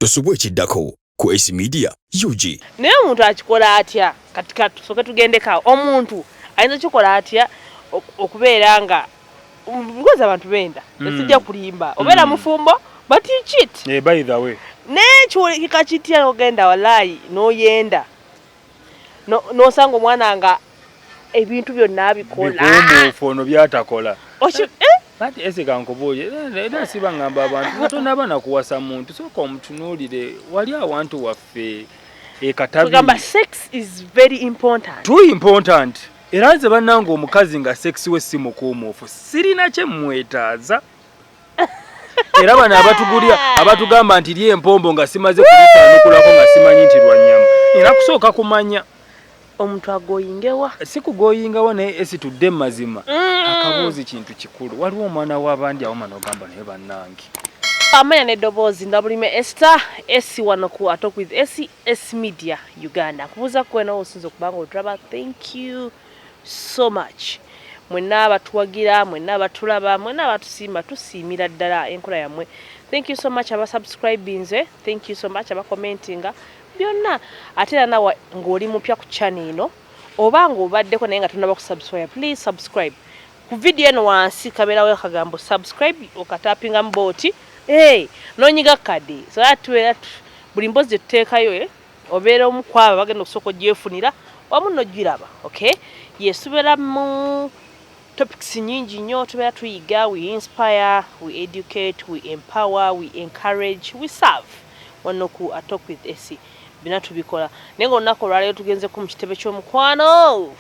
Tosubwa ekiddako ku Ace Media UG. Naye omuntu akikola atya? Kati katusooke tugendeko, omuntu ayinza kikola atya okubeera nga, because abantu benda, sijja kulimba, obeera mufumbo but you cheat. Yeah, by the way. Naye kiwulikika kitya ogenda walaayi n'oyenda n'osanga omwana nga ebintu byonna abikola? Bikuumuufu ono byatakola. Eh? Ati ese kankubuulye, era siba ngamba abantu nga tonaba nakuwasa muntu, sooka omutunuulire wali awantu waffe ekatabi. Kugamba sex is very important. Too important. Era nze bannange, omukazi nga sex we si mukuumuufu, sirina kye mmwetaaza. Era bano abatugulya, abatugamba nti lye empombo, nga simaze kulisaanukulako, nga simanyi nti lwa nnyama, era kusooka kumanya. Omuntu agoyingewa? Si kugoyingawa, naye esi tudde mu mazima. Akaboozi kintu kikulu. Waliwo omwana w'abandi awo mana ogamba, naye bannange. Amanya n'eddoboozi Ndabulime Esther Esi wano ku A Talk with Esi, S Media Uganda. Nkubuuza kuwena osinza okuba nga otulaba, thank you so much mwenna abatuwagira, mwenna abatulaba, mwenna abatusiima. Tusiimira ddala enkola yammwe. Thank you so much abasubscribinze, thank you so much abacommentinga byonna. Ate era nawe ng'oli mupya ku channel eno oba ng'obaddeko naye nga tonaba kusubscribe, please subscribe. Ku video eno wansi kabeerawo akagambo "subscribe", okatapingamu booti, hey, nonyiga kade so that tubeera buli mboozi gye tuteekayo, obeera omu ku abo bagenda okusooka ogyefunira wamu nogiraba. Okay, yes, tubeera mu topics nyingi nnyo. Tubeera tuyiga, we inspire, we educate, we empower, we encourage, we serve wano ku A Talk with Esi. Byonna tubikola. Naye nga olunaku olwaleero tugenzeku mu kitebe ky'omukwano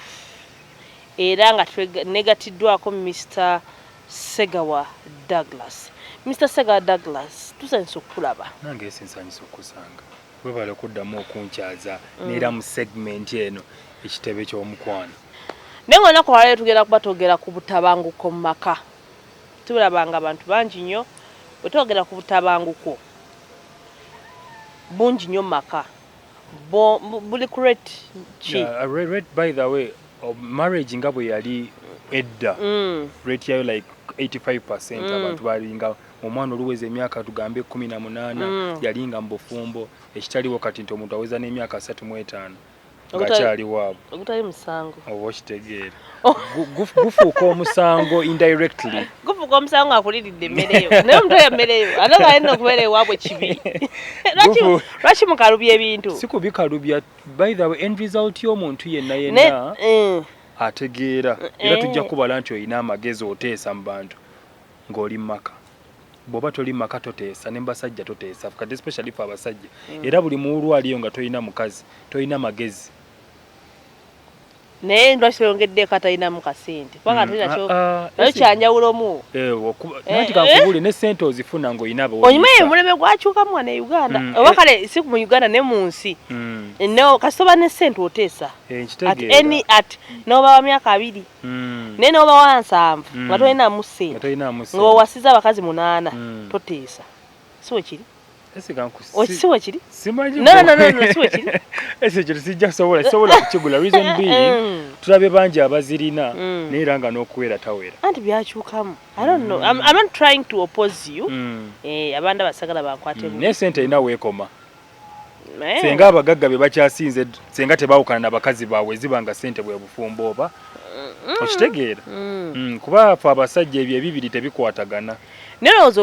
era nga negatiddwako Mr Segawa Douglas. Mr Segawa Douglas, tusanyusa okukulaba. Nange esi nsanyusa okusanga. Webale okuddamu okunkyaza neera mu segment eno, ekitebe ky'omukwano. Naye nga olunaku olwaleero tugenda kuba twogera ku butabanguko mu maka. Tulabanga abantu bangi nnyo, bwe twogera ku butabanguko bungi nnyo mu maka, buli ku rate ki? Yeah, rate, by the way, of marriage nga bwe yali edda, rate yayo like 85%, abantu balinga omwana oluweza emyaka tugambe 18, yalinga mu bufumbo. Ekitaliwo kati nti omuntu aweza n'emyaka 35 ng'akyali waabwe. Ogutali musango. Oba okitegeera. Gufuuka omusango indirectly. Gufuuka omusango ng'akuliridde emmere yo, naye omuntu oyo emmere yo ate nga alina okubeera ewaabwe kibi. Lwaki mukalubya ebintu? Si kubikalubya. By the way, end result y'omuntu yenna yenna ategeera era tujja kubala nti olina amagezi, oteesa mu bantu ng'oli mu maka. Bw'oba toli mu maka toteesa, ne mu basajja toteesa. Kati especially fe abasajja, era buli muwulu aliyo nga tolina mukazi, tolina magezi. Naye lwaki toyongeddeeko atalinamu kasente? Kubanga tolina Ah, ah, nayo kyanjawulomu. Nanti kankubuulire, ne sente ozifuna ng'olina Onyuma abawuliriza. Omulembe gwakyukamu wano e Uganda, oba kale si mu Uganda ne mu nsi. No kasita oba ne sente oteesa. At Nkitegeera. any at n'oba wa myaka 20, naye n'oba wa 70 nga tolinamu Nga sente, tolinamu sente. ng'owasiza abakazi munaana, toteesa. Si wekiri? Ese Si wekiri? Simanyi. No, si wekiri. Ese ekyo sijja sobola, sobola kukigula. Reason being, tulabye bangi abazirina, naye era nga n'okuwera tawera. Anti byakyukamu. I don't know, I'm not trying to oppose you. Abandi abasagala bankwate bubi. Naye sente erina weekoma. Senga abagagga be bakyasinze, senga tebawukana na bakazi baabwe, ziba nga sente bwe bufumbo, oba okitegeera? Kuba ffe abasajja ebyo ebibiri tebikwatagana. Naye olowooza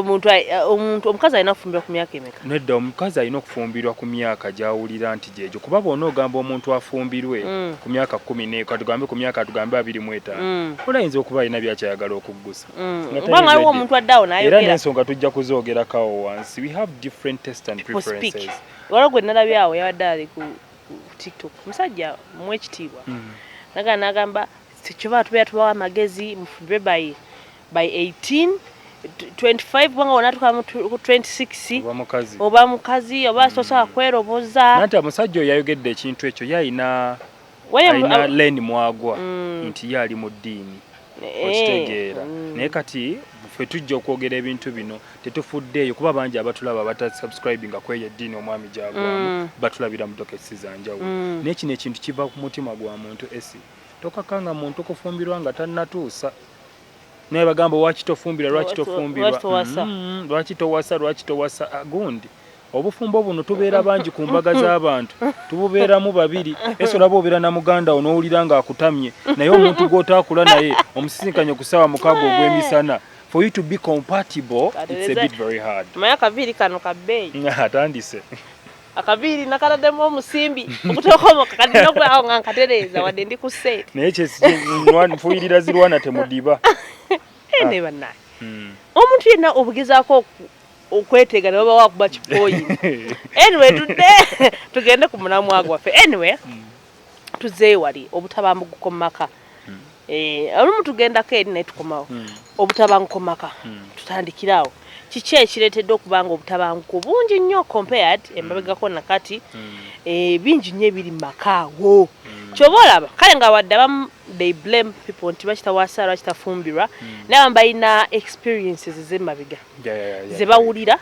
omuntu omukazi alina kufumbirwa ku myaka emeka? Nedda, omukazi alina okufumbirwa ku myaka gy'awulira nti gyegyo, kuba bw'ona ogamba omuntu afumbirwe ku myaka 10 ne katugambe ku myaka tugambe 25, ola ayinza okuba alina byakyayagala okuggusa nga tali Kubanga waliwo ready. omuntu adde awo Era n'ayogera. n'ensonga tujja kuzoogerako awo wansi. We have different taste and People speak. preferences. Waliwo gwe nalabye awo, yabadde ali ku TikTok, musajja muwe ekitiibwa, nagamba kyoba tubeera tubawa amagezi mufumbirwe by 18, 25, kubanga wonatuka ku 26 oba mukazi. Oba mukazi, oba tosobola kweroboza. Nanti omusajja oyo yayogedde ekintu ekyo, ye alina alina lane mwagwa nti ye ali mu ddiini, okitegeera? Naye kati ffe tujja okwogera ebintu bino tetufuddeeyo, kuba bangi abatulaba batasubscribinga kweyo eddiini omwami gyagwamu, batulabira mu dockets za njawulo. Naye kino ekintu kiva ku mutima gwa muntu. Esi tokakanga muntu kufumbirwa nga tannatuusa. Naye bagamba, "Lwaki tofumbirwa? Lwaki tofumbirwa?" Lwaki towasa? Lwaki towasa? Lwaki towasa? Ah, gundi. Obufumbo buno tubeera bangi ku mbaga z'abantu, tububeeramu babiri. Ese olaba obeera na muganda wo n'owulira ng'akutamye, naye omuntu gw'otaakula naye omusisinkanye ku ssaawa 6 ogw'emisana, for you to be compatible, it's a bit very hard. Manya akaviiri kano ka bbeeyi. Atandise. Akaviiri nakataddemu omusimbi okutokomoka, kati nokubaawo nga nkatereeza wadde ndi ku set. Naye nfuyirira zirwana temudiba. Ene bannaye. Omuntu yenna obugezaako okwetega ne babawa kuba kipoyini. Anyway, tudde tugende ku mulamwa gwaffe. Anyway, tuzeeyo wali obutabanguko mu maka. Olumu tugendako eri naye tukomawo. Obutabanguko mu maka, tutandikire awo. Kiki ekireetedde okuba nga obutabanguko bungi nnyo compared emabegako nakati? Bingi nnyo ebiri mu maka ago. Ky'oba olaba kale nga wadde abamu they blame people nti bakitawaasa, lwaki tafumbirwa, naye abamu balina experiences ez'emabega ze bawulira,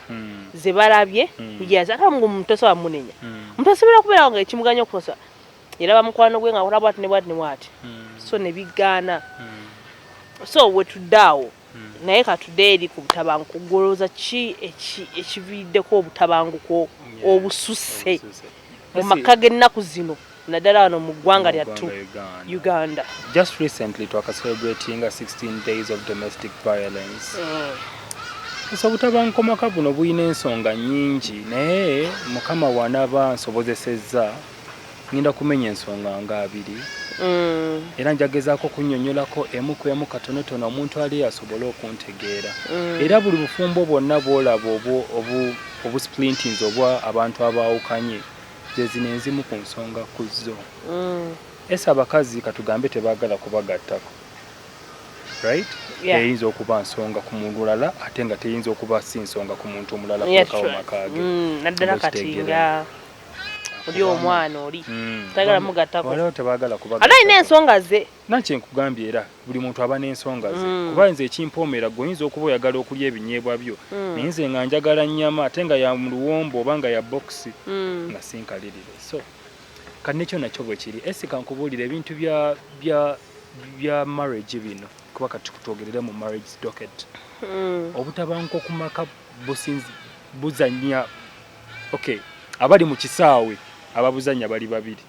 ze balabye. Yes, ate abamu omuntu tosobola munenya. Omuntu asobola kubeerawo nga ekimuganya okukosa era bamukwano gwe nga akola bwati ne bwati ne bwati, so ne bigaana. So wetudde awo, naye katudde eri ku butabanguko. Golowooza ki ekiviiriddeko obutabanguko obususse mu maka g'ennaku zino, naddala wano mu ggwanga lyattu Uganda? Just recently twakacelebratinga 16 days of domestic violence. So obutabanguko maka buno bulina ensonga nnyingi, naye Mukama bw'anaaba nsobozesezza, ngenda kumenya ensonga nga 20. Era njagezaako okunnyonnyolako emu ku emu katonotono, omuntu ali asobole okuntegeera. Era buli bufumbo bwonna bw'olaba obusplintings oba abantu abaawukanye, ze zino enzimu ku nsonga ku zo. Ese abakazi katugambe tebaagala kubagattako, right? Yeah. Eyinza okuba nsonga ku muntu mulala, ate nga teyinza okuba si nsonga ku muntu omulala kulekawo maka ge. Naddala Oba kati okitegeera. nga oli omwana oli tagala mugattako. Waliwo tebaagala Ate alina ensonga ze. Nakye nkugambye, era buli muntu aba n'ensonga ze. Kuba nze ekimpoomera, gwe oyinza okuba oyagala okulya ebinyeebwa byo, naye nze nga njagala nnyama, ate nga ya mu luwombo oba nga ya bokisi, nga sinkalirire. So kati nekyo nakyo bwe kiri. Esi kankubuulira ebintu bya marriage bino, kuba kati twogerere mu marriage docket. Obutabanguko ku maka buzanya, okay, abali mu kisaawe ababuzanya bali babiri,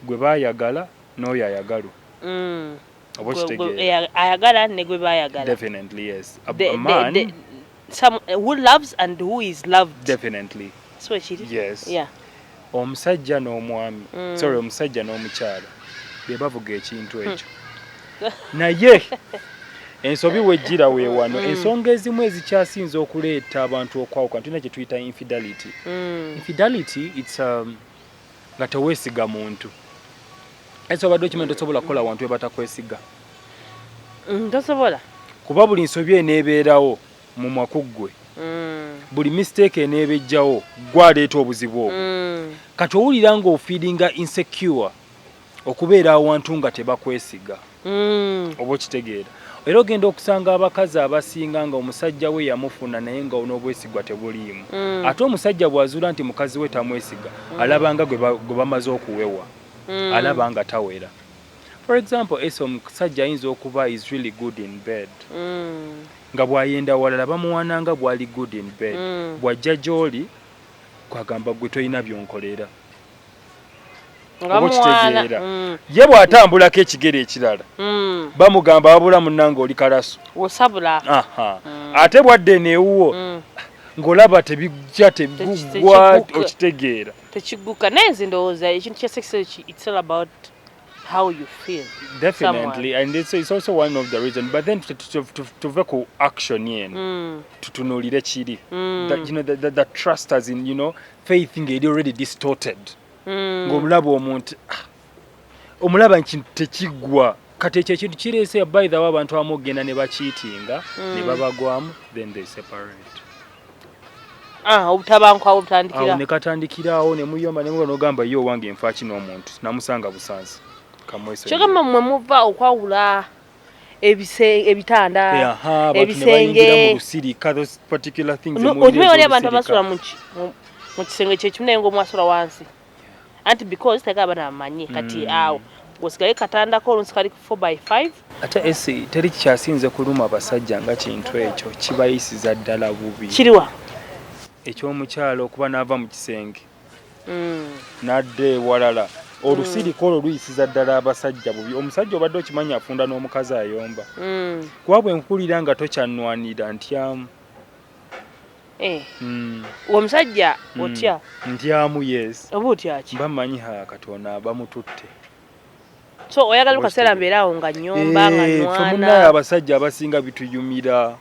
gwe baayagala n'oyo ayagalwa. Oba okitegeera? Ayagala ne gwe bayagala. Definitely, yes. A man some, who loves and who is loved. Definitely. So ekiri. Yes. Omusajja n'omwami, sorry, omusajja n'omukyala be bavuga ekintu ekyo, naye ensobi wejjira weewano. Ensonga ezimu ezikyasinze okuleeta abantu okwawukana, tulina kye tuyita infidelity. Infidelity, it's nga teweesiga muntu. Ese obadde okimanyi tosobola kukola wantu we batakwesiga? Tosobola. Kuba buli nsobi eneebeerawo mu mwaku ggwe, buli mistake eneebejjawo, gwe aleeta obuzibu obwo. Kati owulira ng'ofeelinga insecure okubeera awantu nga tebakwesiga. Oba okitegeera? Era ogenda okusanga abakazi abasinga nga omusajja we yamufuna, naye nga n'obwesigwa tebuliimu. Ate omusajja bw'azuula nti mukazi we tamwesiga, alaba nga gwe bamaze okuwewa, alaba nga tawera. For example, ese omusajja ayinza okuba is really good in bed, nga bw'ayenda walala bamuwaana nga bw'ali good in bed. Bw'ajja gy'oli kwagamba, "Gwe tolina byonkolera." Nga Oba muwaana. okitegeera? Ye bw'atambulako ekigere ekirala, bamugamba, "Wabula munnange oli kalaso." Osabula. Aha. Ate bwadde eno ewuwo, ng'olaba tebijja, tebigwa. Tekigguka. Okitegeera? Tekigguka, naye nze ndowooza ekintu kya sex it's all about how you feel. Definitely, and it's also one of the reason. But then tuve ku action eno, tutunuulire kiri that, the trust, as in, faith ng'eri already distorted, ng'omulaba omuntu, ah, omulaba nti tekiggwa. Kati ekyo ekintu kireese, by the way, abantu abamu okugenda ne bacheatinga ne babagwamu, then they separate. Ah, obutabanguko awo Awo butandikira. Ne katandikirawo ne muyomba ne muba n'ogamba, "Ye owange nfa ki n'omuntu namusanga busanzi kamwesonyiwe." Kyogamba mmwe muva okwawula ebitanda, Aha, abantu ne bayingira mu ebisenge. lusirika, those particular things. No, emuwulira okimanyi wali abantu ez'olusirika. abasula mu kisenge kyekimu, naye ng'omu asula wansi, anti because tagala abaana bamanye. Kati awo gosigaye katandako oluusi kali 4 by 5. Ate esi teri kikyasinze kuluma abasajja nga kintu ekyo, kibayisiza ddala bubi. Kiriwa? Ekyomukyala okuba n'ava mu kisenge n'adda ewalala, olusirika olwo luyisiza ddala abasajja bubi. Omusajja obadde okimanyi afunda n'omukazi ayomba? Kuba bwe nkuwulira nga tokyannwanira, ntyamu. Eh. Omusajja otya? Ntyamu, yes. Oba otyaki? Mba mmanyi, ha, Katonda bamututte. So oyagala okaseera mbeeraawo nga nyomba nga Eh, ffe munnaye nwana. Abasajja abasinga bituyumira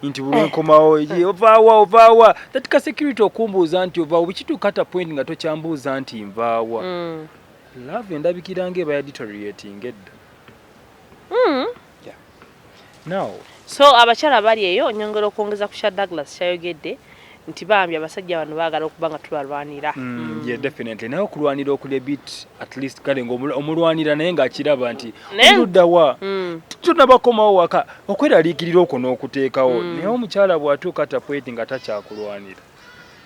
nti buli lwenkomawo, "Ye, ovaawa, ovaawa?" That ka security okumbuuza nti ovaawa, bwekituuka at a point nga tokyambuuza nti nvaawa, love endabikira nga eba ya deteriorating edda. Yeah. Now So abakyala bali eyo, nyongera okwongeza ku kya Douglas kyayogedde nti bambi abasajja bano baagala okuba nga tubalwanira. Yeah, definitely, naye okulwanira okuli a bit at least kale ng'omulwanira naye ng'akiraba nti oluddawa tonabakomawo waka, okweraliikirira okwo n'okuteekawo. Naye omukyala bw'atuuka at a point nga takyakulwanira,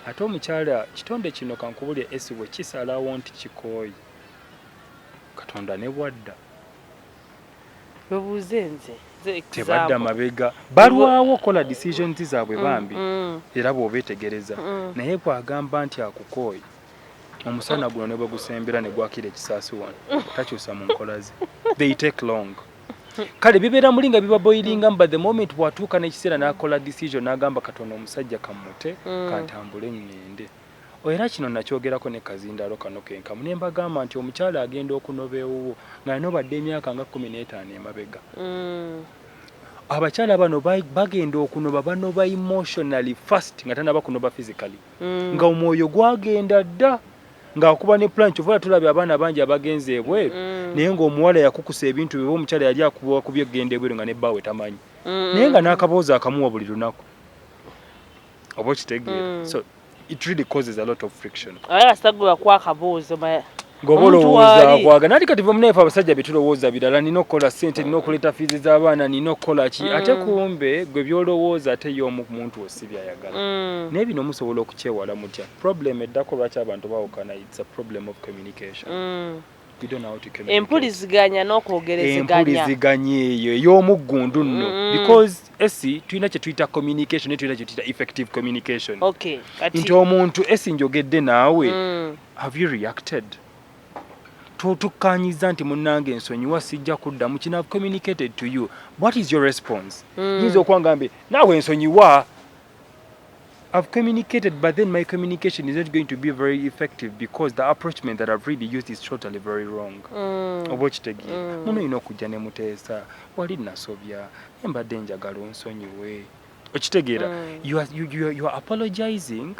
ate omukyala kitonde kino kankubulya esi bwe kisalawo nti kikooye, Katonda ne bwadda. Webuuze nze. Nze Tebadda example. mabega, balwawo okukola decisions zaabwe bambi. Era bw'obeetegereza, naye bw'agamba nti akukooye, omusana guno ne bwe gusembera ne gwakira ekisaasi wano, takyusa mu nkola ze. They take long. Kale bibeera muli nga bibaboilingamu, but the moment bw'atuuka n'ekiseera n'akola decision n'agamba, "Katonda, omusajja kammute, kantambule ŋŋende." Era kino nakyogerako ne kazindaalo kano kenkamu ne mbagamba nti omukyala agenda okunoba ewuwo nga nobadde emyaka nga 15 emabega. Abakyala bano bagenda okunoba, banoba emotionally first nga tanaba kunoba physically, nga omwoyo gwagenda dda ng'akuba ne plan. Kyova tulabye abaana bangi abagenze ebweru, naye ng'omuwala yakukusa ebintu bye, omukyala yali akubye okugenda ebweru nga ne bbaawe tamanyi, naye nga n'akaboozi akamuwa buli lunaku, oba okitegeera? So it really causes a lot of friction. Aye kasita gwe bakuwa akabuuzo Ng'oba omuntu olowooza waali. Akwaga nati kati munaye abasajja betulowooza birala, nina okukola ssente, nina okuleeta fiizi z'abaana, nina okukola ki, ate kumbe gwe byolowooza ate ye omu muntu osi byayagala. Naye bino musobola okukyewala mutya? Problem eddako lwaki abantu bawukana, it's a problem of communication. We don't know how to communicate. Empuliziganya n'okwogerezeganya. Empuliziganya eyo ey'omuggundu nno, because esi tulina kye tuyita communication, naye tulina kye tuyita effective communication. Okay, kati Nti omuntu esi njogedde naawe, have you reacted? Tukkanyiza nti munnange ensonyiwa, sijja kuddamu kino. I've communicated to you, what is your response? Nyinza okuba ngambe naawe ensonyiwa. I've communicated, but then my communication is not going to be very effective because the approachment that I've really used is totally very wrong. Oba okitegeera? Muno olina okujja ne muteesa, wali nasobya, naye mbadde njagala onsonyiwe. Okitegeera? You are apologizing,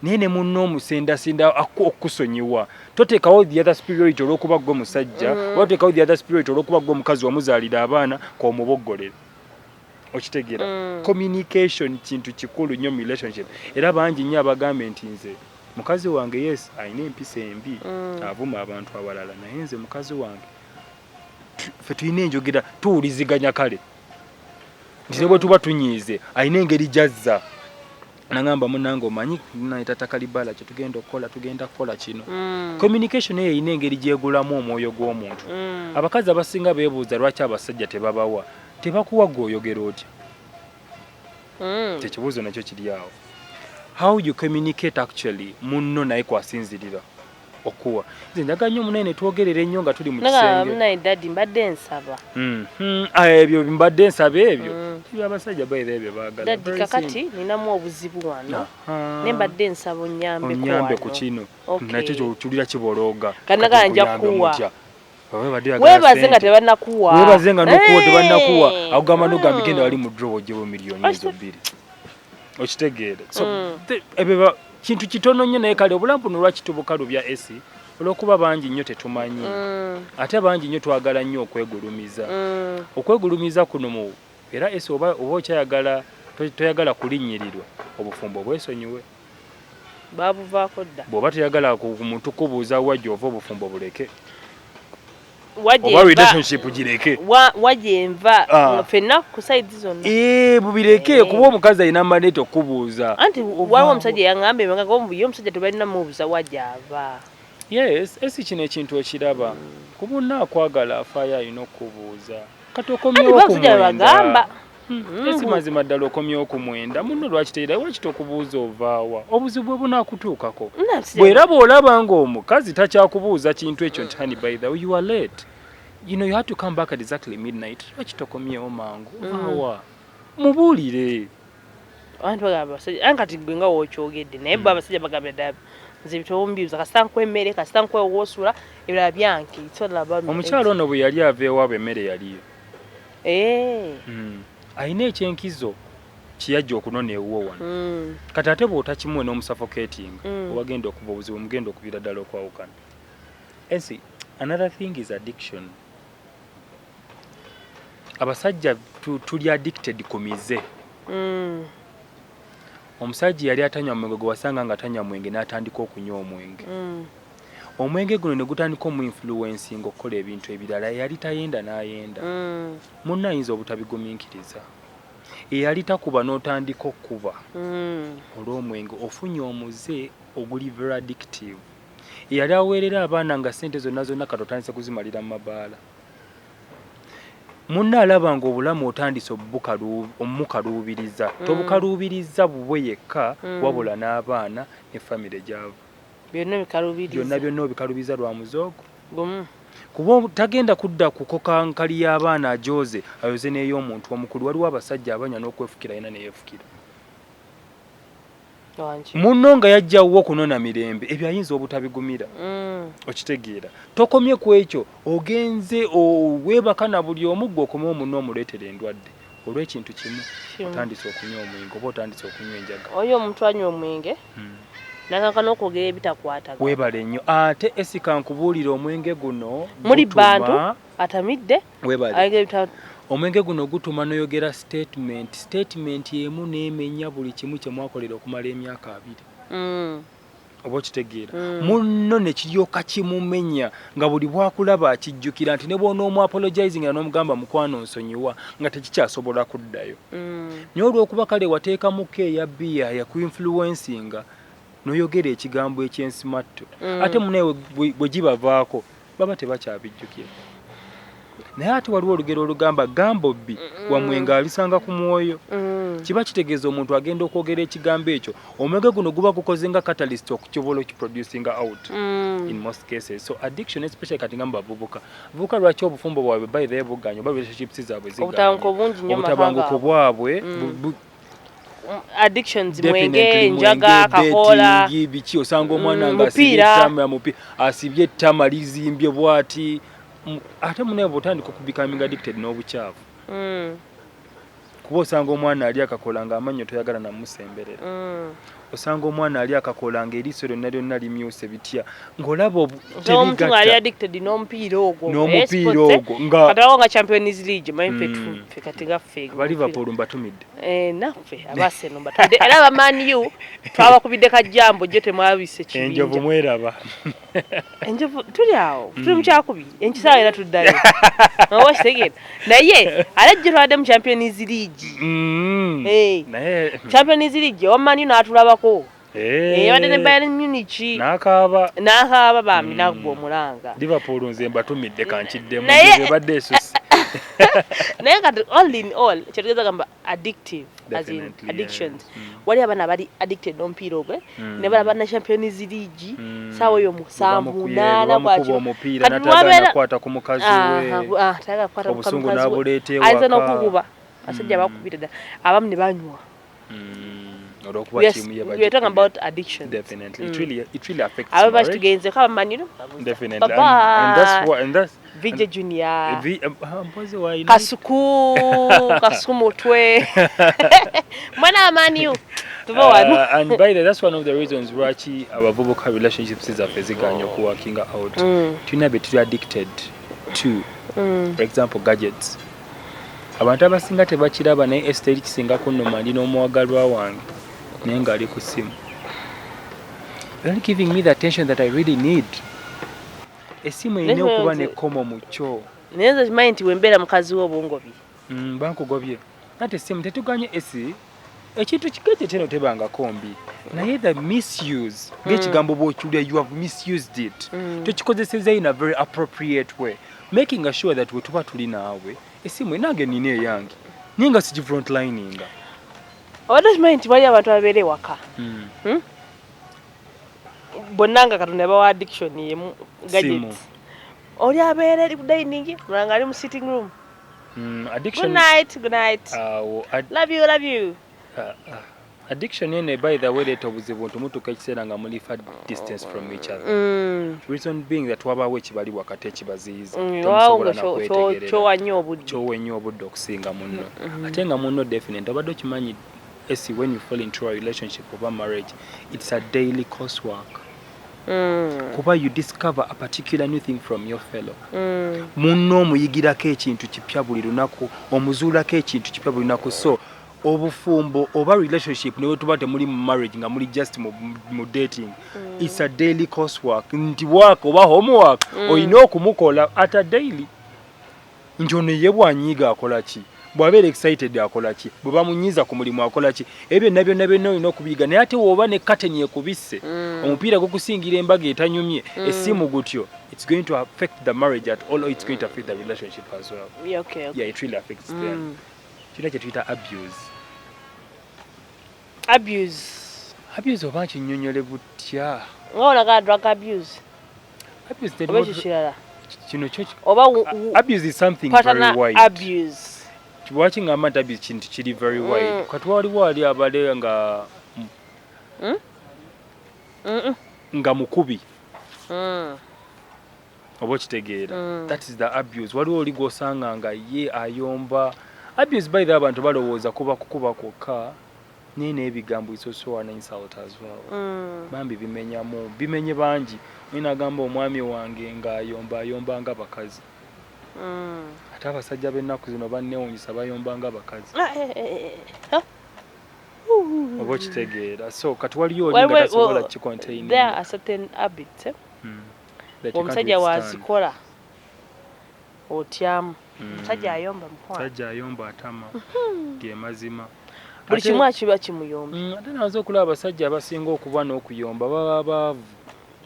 naye ne munno omusendasenda okukusonyiwa. Toteekawo the other superiority olw'okuba gwe musajja, oba toteekawo the other superiority olw'okuba gwe omukazi wamuzaalira abaana k'omuboggolere. Okitegeera? Communication kintu kikulu nnyo mu relationship. Era bangi nnyo abagambe nti nze mukazi wange, yes, alina empisa embi, avuma abantu abalala, naye nze mukazi wange ffe tulina enjogera, tuwuliziganya. Kale nti ne bwe tuba tunyiize, alina engeri gyazza nagamba, "Munange, omanyi naye tata Kalibala, kyetugenda okukola, tugenda kukola kino." Communication eyo erina engeri gyegulamu omwoyo gw'omuntu. Abakazi abasinga beebuuza lwaki abasajja tebabawa, tebakuwa. Gwe oyogera otya? Kyekibuuzo nakyo kiri awo. How you communicate actually, munno naye kwasinzirira okuwa. Nze njagala nnyo munaye ne twogerera ennyo nga tuli mu Naga kisenge. Munaye daddy, mbadde nsaba. Ah, ebyo mbadde nsaba ebyo. Ebyo abasajja baira ebyo baagala. Daddy, Very kakati simple. ninamu obuzibu wano, Aha. ne mbadde nsaba onyambeko Onyambe wano. ku kino. Okay. Nakyo kyowulira kibolooga. Kanaga Kati nja nkuyambe kuwa. mutya? Oba badde oyagala Weebaze nga ssente. tebannakuwa. Weebaze nga nokuwa Hey! tebannakuwa. Akugamba nogamba, "Genda wali mu drawer ogyewo miliyoni ezo 2." Okitegeere? So ebyo kintu kitono nnyo, naye kale obulamu buno lwaki tubukalubya esi? Olw'okuba bangi nnyo tetumanyi, ate bangi nnyo twagala nnyo okwegulumiza. Okwegulumiza kuno mu era esi oba okyayagala toyagala kulinnyirirwa, obufumbo bwesonyiwe. Babuvaako dda. Bw'oba toyagala ku muntu kubuuza wa gy'ova, obufumbo buleke. Wagye Oba enva- relationship gireke. Wagye enva. Ah. Ffenna ku side zonna. Eh, bubireke. Kuba omukazi alina mandate okubuuza. Anti waliwo omusajja yaŋŋamba emanga ye omusajja tebalina mubuuza wajja ava. Yes, esi kino ekintu okiraba, kuba onna akwagala afaayo alina okubuuza. Kati Anti okomyewo ba ku omusajja mwenda. bebagamba. Esi mazima ddala okomyewo ku 9, muno lwaki teyera, lwaki tokubuuza ovaawa? Obuzibu bwe bunaakutuukako, bwera bw'olaba ng'omukazi takyakubuuza kintu ekyo nti, "Honey, by the way, you are late, you had to come back at exactly midnight, lwaki tokomyewo mangu? Ovaawa?" Mubuulire. Abantu bagamba abasajja, anti kati gwe nga wookyogedde, naye bo abasajja bagambye ddala, nze bitobumbibuza, kasita nkuwa emmere, kasita nkuwa woosula, ebirala byange. It's all about me. Omukyalo ono bwe yali ava ewaabwe, emmere yaliyo. Eh. Alina ekyenkizo kiyajja okunona ewuwo wano. Kati ate bw'otakimuwe n'omusuffocatinga, owagenda okuva obuzibu, mugenda okubira ddala okwawukana. Ensi, another thing is addiction. Abasajja tuli addicted ku mize. Omusajja yali atanywa mwenge, gwe wasanga nga tanywa mwenge, n'atandika okunywa omwenge. Omwenge guno ne gutandika omuinfluencinga okukola ebintu ebirala. Yali tayenda, n'ayenda. Munne ayinza obutabigumiikiriza. Eyali takuba, n'otandika okkuba olw'omwenge. Ofunye omuze oguli very addictive. Eyali aweerera abaana nga ssente zonna zonna, kati otandise kuzimalira mu mabaala. Munne alaba nga obulamu otandise omukaluubiriza. Tobukaluubiriza bubwe yekka, wabula n'abaana ne famire gy'ava. Byonna bikalubiriza. Byonna byonna obikalubiza lwa muzoogo gumu. Kuba tagenda kudda kukoka nkali y'abaana ajoze, ayoze n'ey'omuntu omukulu. Waliwo abasajja abanywa n'okwefukira, alina neyeefukira. Wangi. Munno nga yajjawo okunona mirembe, ebyo ayinza obutabigumira. Okitegeera? Tokomye ku ekyo, ogenze weebaka na buli omu, gwe okomewo munno omuleetera endwadde olw'ekintu kimu. Kimu. Otandise okunywa omwenge oba otandise okunywa enjaga. Oyo omuntu anywa omwenge nakaka n'okwogera ebitakwataga. Weebale nnyo. Ate esika nkubuulira, omwenge guno Muli gutuma- bantu atamidde Weebale. ayogera ebita. Omwenge guno gutuma noyogera statement emu n'emenya buli kimu kye mwakolera okumala emyaka 20. Oba okitegeera? Munno ne kiryoka kimumenya nga buli bwakulaba akijjukira, nti ne bw'onoomu-apologizing nga n'omugamba, "Mukwano, nsonyiwa," nga tekikyasobola kuddayo. Naye olw'okuba kale wateekamuko eya bbiya yakuinfluencinga, n'oyogera ekigambo ekyensimatto, ate munaye bwe gibavaako baba tebakyabijjukira. Naye ate waliwo olugero olugamba, "Gambo bbi wamwenge alisanga ku mwoyo." Kiba kitegeeza omuntu agenda okwogera ekigambo ekyo, omwenge guno guba gukoze nga catalyst okukibola okiproducinga out. In most cases. So addiction, especially kati nga mu bavubuka, vubuka, lwaki obufumbo bwabwe by the way buganye, oba relationships zaabwe ziganye? Obutabanguko bungi nnyo mu maka Obutabanguko gaabwe. bwabwe Addictions, mwenge, definitely enjaga, mwenge, kakola. betting, biki. Osanga omwana nga asibye mupiira. ettama, asibye ettama lizimbye bwati. Ate munaye bw'otandika okubecoming addicted n'obukyafu, kuba osanga omwana ali akakola nga amannyo toyagala namusemberera. Osanga omwana ali akakola nga eriiso lyonna lyonna limyuse bitya, ng'olaba Osanga omuntu ng'ali tebigatta. addicted n'omupiira ogwo. N'omupiira Eh, sports, eh. ogwo nga Kati awo nga Champions League, manyi ffe ffe kati nga ffe Aba Liverpool mbatumidde. Eh, naffe aba Arsenal mbatumidde, era aba Man U twabakubidde kajjambo jjo, temwabise Enjovu kibinja. mweraba. Enjovu tuli awo, tuli mu kyakubiri, enkisaawe era tuddayo, oba kitegeera. Naye ate jjo twabadde mu Champions League. Eh. Naye Champions League, owa Man U n'atulabako. Eh, Yabadde ne Bayern Munich. N'akaaba. N'akaaba bambi, n'akuba omulanga. Liverpool nze mbatumidde, kankiddemu. Naye Ebadde esusse. Naye kati all in all, kyetugeeza gamba addictive, as in Definitely, addictions. yeah. Wali abaana abali addicted n'omupiira ogwe, ne balaba na Champions League saawa eyo 7, 8 bamukuba bwakiro. omupiira Kati natagana kukwata ku mukazi we. Ah, tayagala kukwata ku Obusungu mukazi we. n'abuleeta Ayinza ewaka. n'okukuba. Abasajja bakubira ddala, abamu ne banywa. Olwokuba ttiimu ye We are talking bagikubye. about addiction. Definitely. It really affects Abo marriage. bakitugenzeko abamanyi. Definitely. And that's what and that's VJ Junior. Mpozi wa United. Kasuku, Kasuku mutwe mwana amaniyu tuva wano. And by the way, that's one of the reasons lwaki abavubuka relationships zaffe ziganye okuworkinga out. Tulina bye tuli addicted to. For example, gadgets. Abantu abasinga tebakiraba, naye esiteri kisinga kunnuma, ndi n'omwagalwa wange naye ng'ali ku ssimu. You're not giving me the attention that I really need. Essimu erina Naye okuba nze n'ekkomo mu kyo. Naye nze kimanyi nti wembeera mukazi we obungobye. Bankugobye. Ate essimu tetuganye, esi ekintu kigadget eno tebangako mbi, naye the misuse, ng'ekigambo bw'okiwulira, you have misused it. Tokikozeseza in a very appropriate way, making sure that bwe tuba tuli naawe, essimu enange nina eyange. Naye nga sigi frontlininga. Obadde okimanyi nti waliyo abantu ababeera ewaka Bonna nga Katonda yabawa addiction yemu, gadgets. Oli abeera eri ku dining, omulala nga ali mu sitting room. Addiction. Good night, good night. Love you, love you. Addiction eno, by the way, leeta obuzibu nti mutuuka ekiseera nga muli far distance from each other. Reason being that wabaawo ekibali wakati ekibaziyiza. Waawo Temusobola nga nakwetegerera. Kyowa nnyo obudde. Kyowa ennyo obudde okusinga munno, ate nga munno definite obadde okimanyi esi when you fall into a relationship oba marriage, it's a daily coursework, kuba you discover a particular new thing from your fellow. Munno omuyigirako ekintu kipya buli lunaku, omuzuulako ekintu kipya buli lunaku. So obufumbo oba relationship, newe tuba temuli mu marriage, nga muli just mu dating, it's a daily coursework, nti work oba homework olina okumukola at a daily, nti ono ye bwanyiiga akola ki, bw'abeera excited akola ki, bwe bamunyiiza ku mulimu akola ki. Ebyo byonna byonna byonna olina okubiyiga. Naye ate woba ne kateni ekubisse, omupiira gukusingira, embaga etanyumye, essimu gutyo, it's going to affect the marriage at all or it's going to affect the relationship as well. Yeah, it really affects them. Kirina kye tuyita abuse. Abuse. Abuse oba nkinnyonnyole butya? Nga onaga drug abuse? Abuse oba ekyo kirala? Kino kyo oba abuse is something partner very wide. Abuse. Lwaki ngamba nti abuse kintu kiri very wide? Kati waliwo wali abale nga nga mukubi, oba okitegeera? That is the abuse. Waliwo oli gwosanga nga ye ayomba. Abuse, by the way, abantu balowooza kuba kukuba kwokka, naye n'ebigambo is also an insult as well. Bambi bimenyamu, bimenye bangi. Olina agamba omwami wange ng'ayomba, ayomba nga bakazi. Ate abasajja b'ennaku zino bannewunyisa, bayomba nga bakazi. Ah, eh, eh, eh. Huh? Oba okitegeera? So kati waliyo oli nga tasobola kicontain. There are certain habits, eh? Omusajja wazikola otyamu. Omusajja ayomba, mukwano. Musajja ayomba atama, ge mazima. Buli kimu akiba kimuyomba. Ate naze okulaba abasajja abasinga okuba n'okuyomba baba baavu.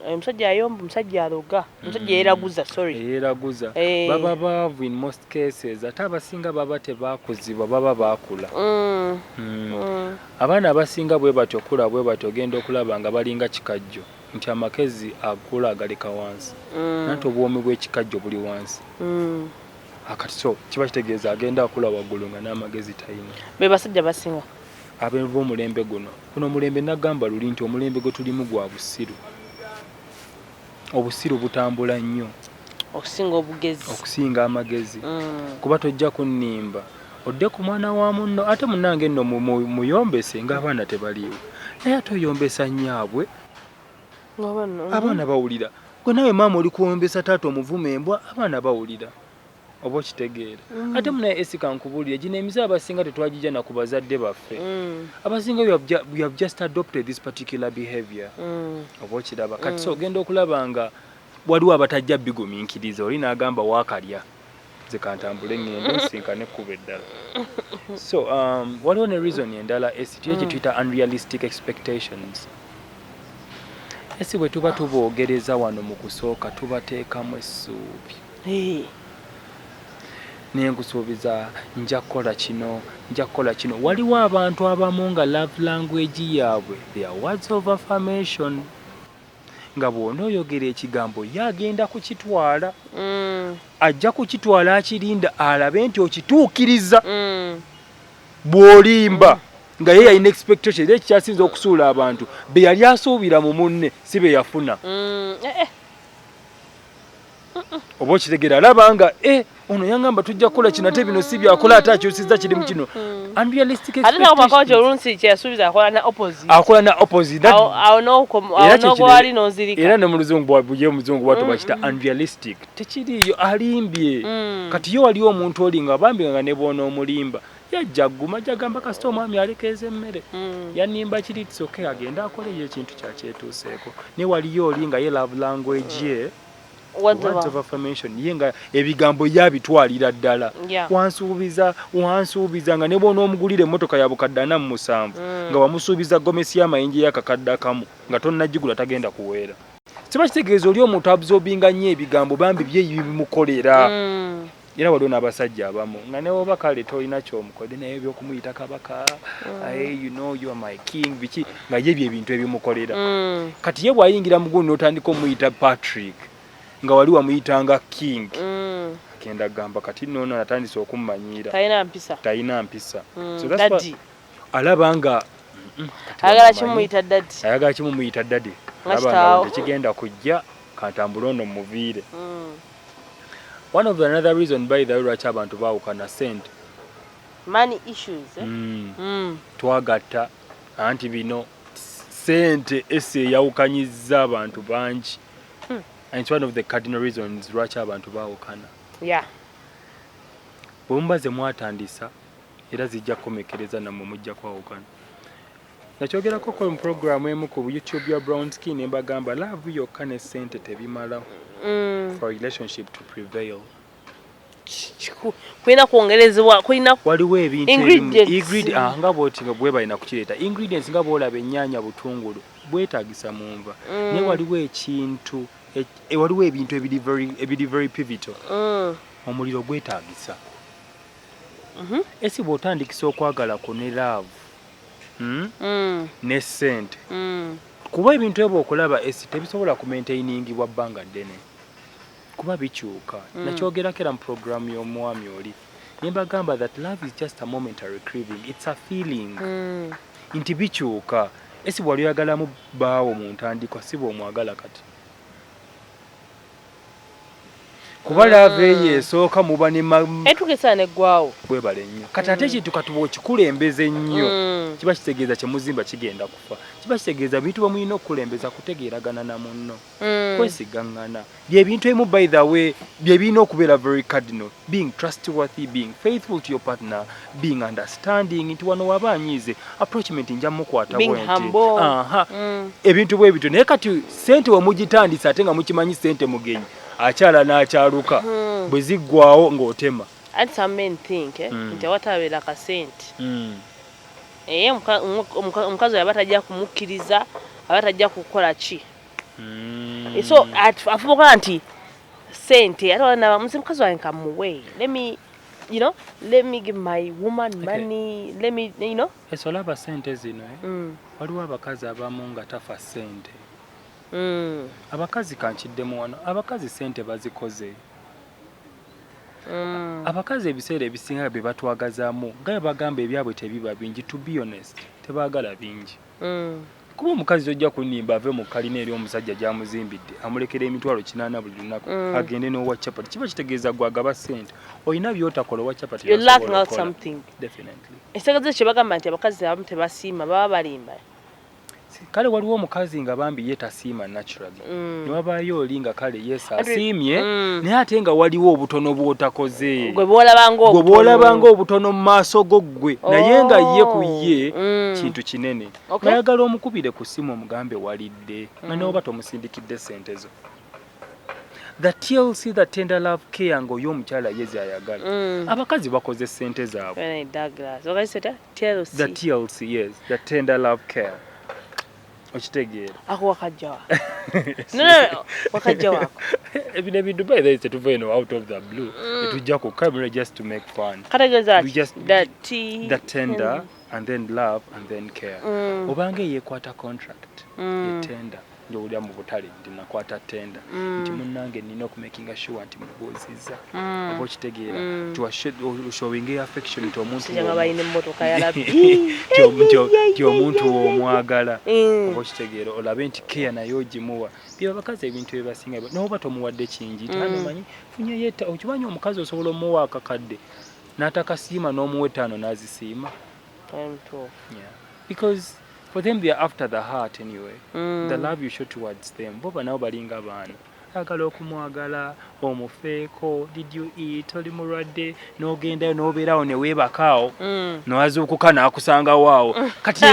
Omusajja ayomba, omusajja aloga, omusajja yeeraguza, sorry. Eyeeraguza. Baba baavu in most cases, ate abasinga baba tebakuzibwa, baba baakula. Abaana abasinga bwe batyo okula bwe batyo, ogenda okulaba nga balinga kikajjo, nti amakezi akula agaleka wansi. Nanti obuwomi bw'ekikajjo buli wansi. Akati so kiba kitegeeza agenda akula waggulu nga n'amagezi talina. Be basajja basinga. Ab'omulembe guno, guno omulembe, nagamba luli nti omulembe gwe tulimu gwa busiru. Obusiru butambula nnyo okusinga obugezi. Okusinga amagezi. Kuba tojja kunnimba odde ku mwana wa munno, ate munnange nno muyombese ng'abaana tebaliiwo, naye ate oyombesa nnyaabwe. Abaana bawulira. Gwe nawe maama oli kuwombesa taata, omuvuma embwa, abaana bawulira. Oba okitegeera? Ate munaye esika nkubuulire, gino emize abasinga tetwagijja na ku bazadde baffe. Abasinga we have just adopted this particular behavior. Oba okiraba? Kati so ogenda okulaba nga waliwo abatajja bigumiikiriza. Oli n'agamba, waakalya, nze kantambule ŋŋende nsinkane ekkubo eddala. So waliwo ne reason endala esi tuye kyetuyita unrealistic expectations. Esi bwe tuba tuboogereza wano mu kusooka, tubateekamu essuubi. Nenkusuubiza nja kukola kino, nja kukola kino. Waliwo abantu abamu nga love language yaabwe, their words of affirmation, nga bw'onooyogera ekigambo ye agenda kukitwala. Ajja kukitwala, akirinda alabe nti okituukiriza. Bw'olimba nga ye yalina expectation, era ekikyasinza okusuula abantu, be yali asuubira mu munne si be yafuna. Oba okitegeera? Alaba nga e ono yangamba tujja kukola kino, ate bino si byakola, ate akyusiza kiri mu kino. Unrealistic Ate nakomako nti expectations. Oluusi kyeyasuubiza akola na opposite. Akola na opposite. Awo Era kye n'ogwali n'ozirika. Era ne mu luzungu, ye muzungu bwatyo bakita unrealistic, tekiriiyo, alimbye. Kati ye waliwo omuntu oli nga bambi nga ne bw'onoomulimba yajja gguma, ajja gamba, kasita omwami alekeeza emmere, yanimba kiri, it's okay, agende akole ye ekintu kyakyetuuseeko. Naye waliyo oli nga ye love language ye words words of affirmation, ye nga ebigambo yabitwalira ddala. Wansuubiza, wansuubiza, nga ne bw'onoomugulira emmotoka ya bukadde 47, nga wamusuubiza gomesi y'amayinja y'akakadde akamu, nga tonnagigula, tagenda kuweera. Kiba kitegeeza oli omuntu absorbinga nnyo ebigambo, bambi bye bimukolera. Era waliwo n'abasajja abamu nga ne woba kale tolina kyomukodde, naye ebyokumuyita kabaka, "Hey, you know you are my king," biki, nga ye bye ebintu ebimukolera. Kati ye bw'ayingira mu gundi n'otandika omuyita Patrick nga wali wamuyitanga king, agenda gamba, "Kati noono natandise okummanyiira." Talina mpisa. Talina mpisa. So that's Daddy. Alaba nga kati Ayagala bamumanyi. Kimuyita daddy. Ayagala kimumuyita daddy. Nga Alaba kitaawo. nga tekigenda kujja, kantambule ono muviire. One of the another reason, by the way, lwaki abantu baawukana, sente. Money issues, eh? Twagatta anti bino sente esi eyawukanyizza abantu bangi. And it's one of the cardinal reasons lwaki abantu baawukana. Bwe muba ze mwatandisa era zijja kukomekereza nammwe mujja kwawukana. Nakyogerako ko mu programu emu ku YouTube ya Brown Skin, embagamba love yokka ne sente tebimala for a relationship to prevail. Kulina kwongerezebwa, kulina Waliwo ebintu Ingredients. Ah, nga bwoti nga bwe balina kukireeta ingredients, nga bwolaba ennyaanya, butungulu bwetaagisa mu nva, naye waliwo ekintu waliwo ebintu ebiri very pivotal. Omuliro gwetaagisa. Esi bw'otandikisa okwagala ku ne love, Ne ssente, kuba ebintu ebyo okulaba esi tebisobola kumaintainingibwa bbanga ddene kuba bikyuka. Nakyogerako era mu programu y'omwami oli ne mbagamba that love is just a momentary craving, it's a feeling, nti bikyuka. Esi bwali oyagalamu bbaawo mu ntandikwa, si bw'omwagala kati, kuba love eyo esooka muba ne Etuuka esaa neggwawo. Bwebale nnyo. Kati ate ekintu kati bw'okikulembeza ennyo, kiba kitegeeza kyemuzimba kigenda kufa. Kiba kitegeeza bintu bwe mulina okukulembeza kutegeeragana na munno, kwesigaŋŋana. Byebintu ebimu, by the way, bye birina okubeera very cardinal: being trustworthy, being faithful to your partner, being understanding nti wano waba anyiize, approachment nja mukwata Being bwe nti. humble. Aha. Ebintu bwe bityo. Naye kati sente we mugitandise ate nga mukimanyi sente mugenyi akyala n'akyaluka, bwe ziggwawo ng'otema. And some men think, eh, nti awatabeera kasente, naye omukazi oyo aba tajja kumukkiriza, aba tajja kukola ki. So afuba okukola nti sente ate wala muze mukazi wange kamuwe, let me you know let me give my woman money, let me Ese olaba sente zino, eh? Waliwo abakazi abamu nga tafa sente. Abakazi, kankiddemu wano, abakazi sente bazikoze. Abakazi ebiseera ebisinga bye batwagazaamu nga bwe bagamba ebyabwe tebiba bingi. To be honest, tebaagala bingi, kuba omukazi tojja kunnimba ave mu kalina eri omusajja gy'amuzimbidde amulekera 800,000 buli lunaku, agende n'owa chapati. Kiba kitegeeza gwagaba ssente olina by'otakola, owa chapati You're by'osobola lacking out okukola. something. Definitely. Ekitegeeza kye bagamba nti abakazi abamu tebasiima, baba balimba. Kale waliwo omukazi nga bambi ye tasiima naturally, ne wabaayo oli nga kale yes, asiimye, naye ate nga waliwo obutono bw'otakoze, gwe bwolaba gwe ng'obutono. bw'olaba ng'obutono mu maaso go ggwe, naye nga ye ku ye kintu kinene. Ayagala omukubire ku ssimu omugambe walidde, nga neoba tomusindikidde sente zo. The TLC, the tender love care, ng'oyo omukyala ye zyayagala. Abakazi bakoze sente zaabwe. Bene Douglas. Wakayise TLC. The TLC, yes, the tender love care, okitegeera? Ako wakajja wa? No, wakajja wako. Ebino ebintu, by the way, tetuva eno out of the blue, tetujja ku camera just to make fun. Kategeeza We ki? just The T the tender and then love and then care. Obanga eyekwata contract, etender njowulira mu butale nti nakwata tender, nti munnange nina okumakinga sure nti mubuuzizza, oba okitegeera, nti oshowinga affection nti omuntu Musajja nga balina emmotoka yalabbi. Nti omuntu w'omwagala, oba okitegeera, olabe nti care naye ogimuwa. Bye abakazi ebintu byebasinga, noba tomuwadde kingi nti mm. Funyeyo okimanyi omukazi osobola omuwa akakadde n'atakasiima, n'omuwa 5 n'azisiima. Mutuufu. Yeah. Because for them, they are after the heart anyway. The love you show towards them. Bo nabo balinga baana. Ayagala okumwagala, omufeeko, did you eat, oli mulwadde, n'ogendayo n'obeerawo ne weebakaawo, n'azuukuka n'akusangawo awo. Kati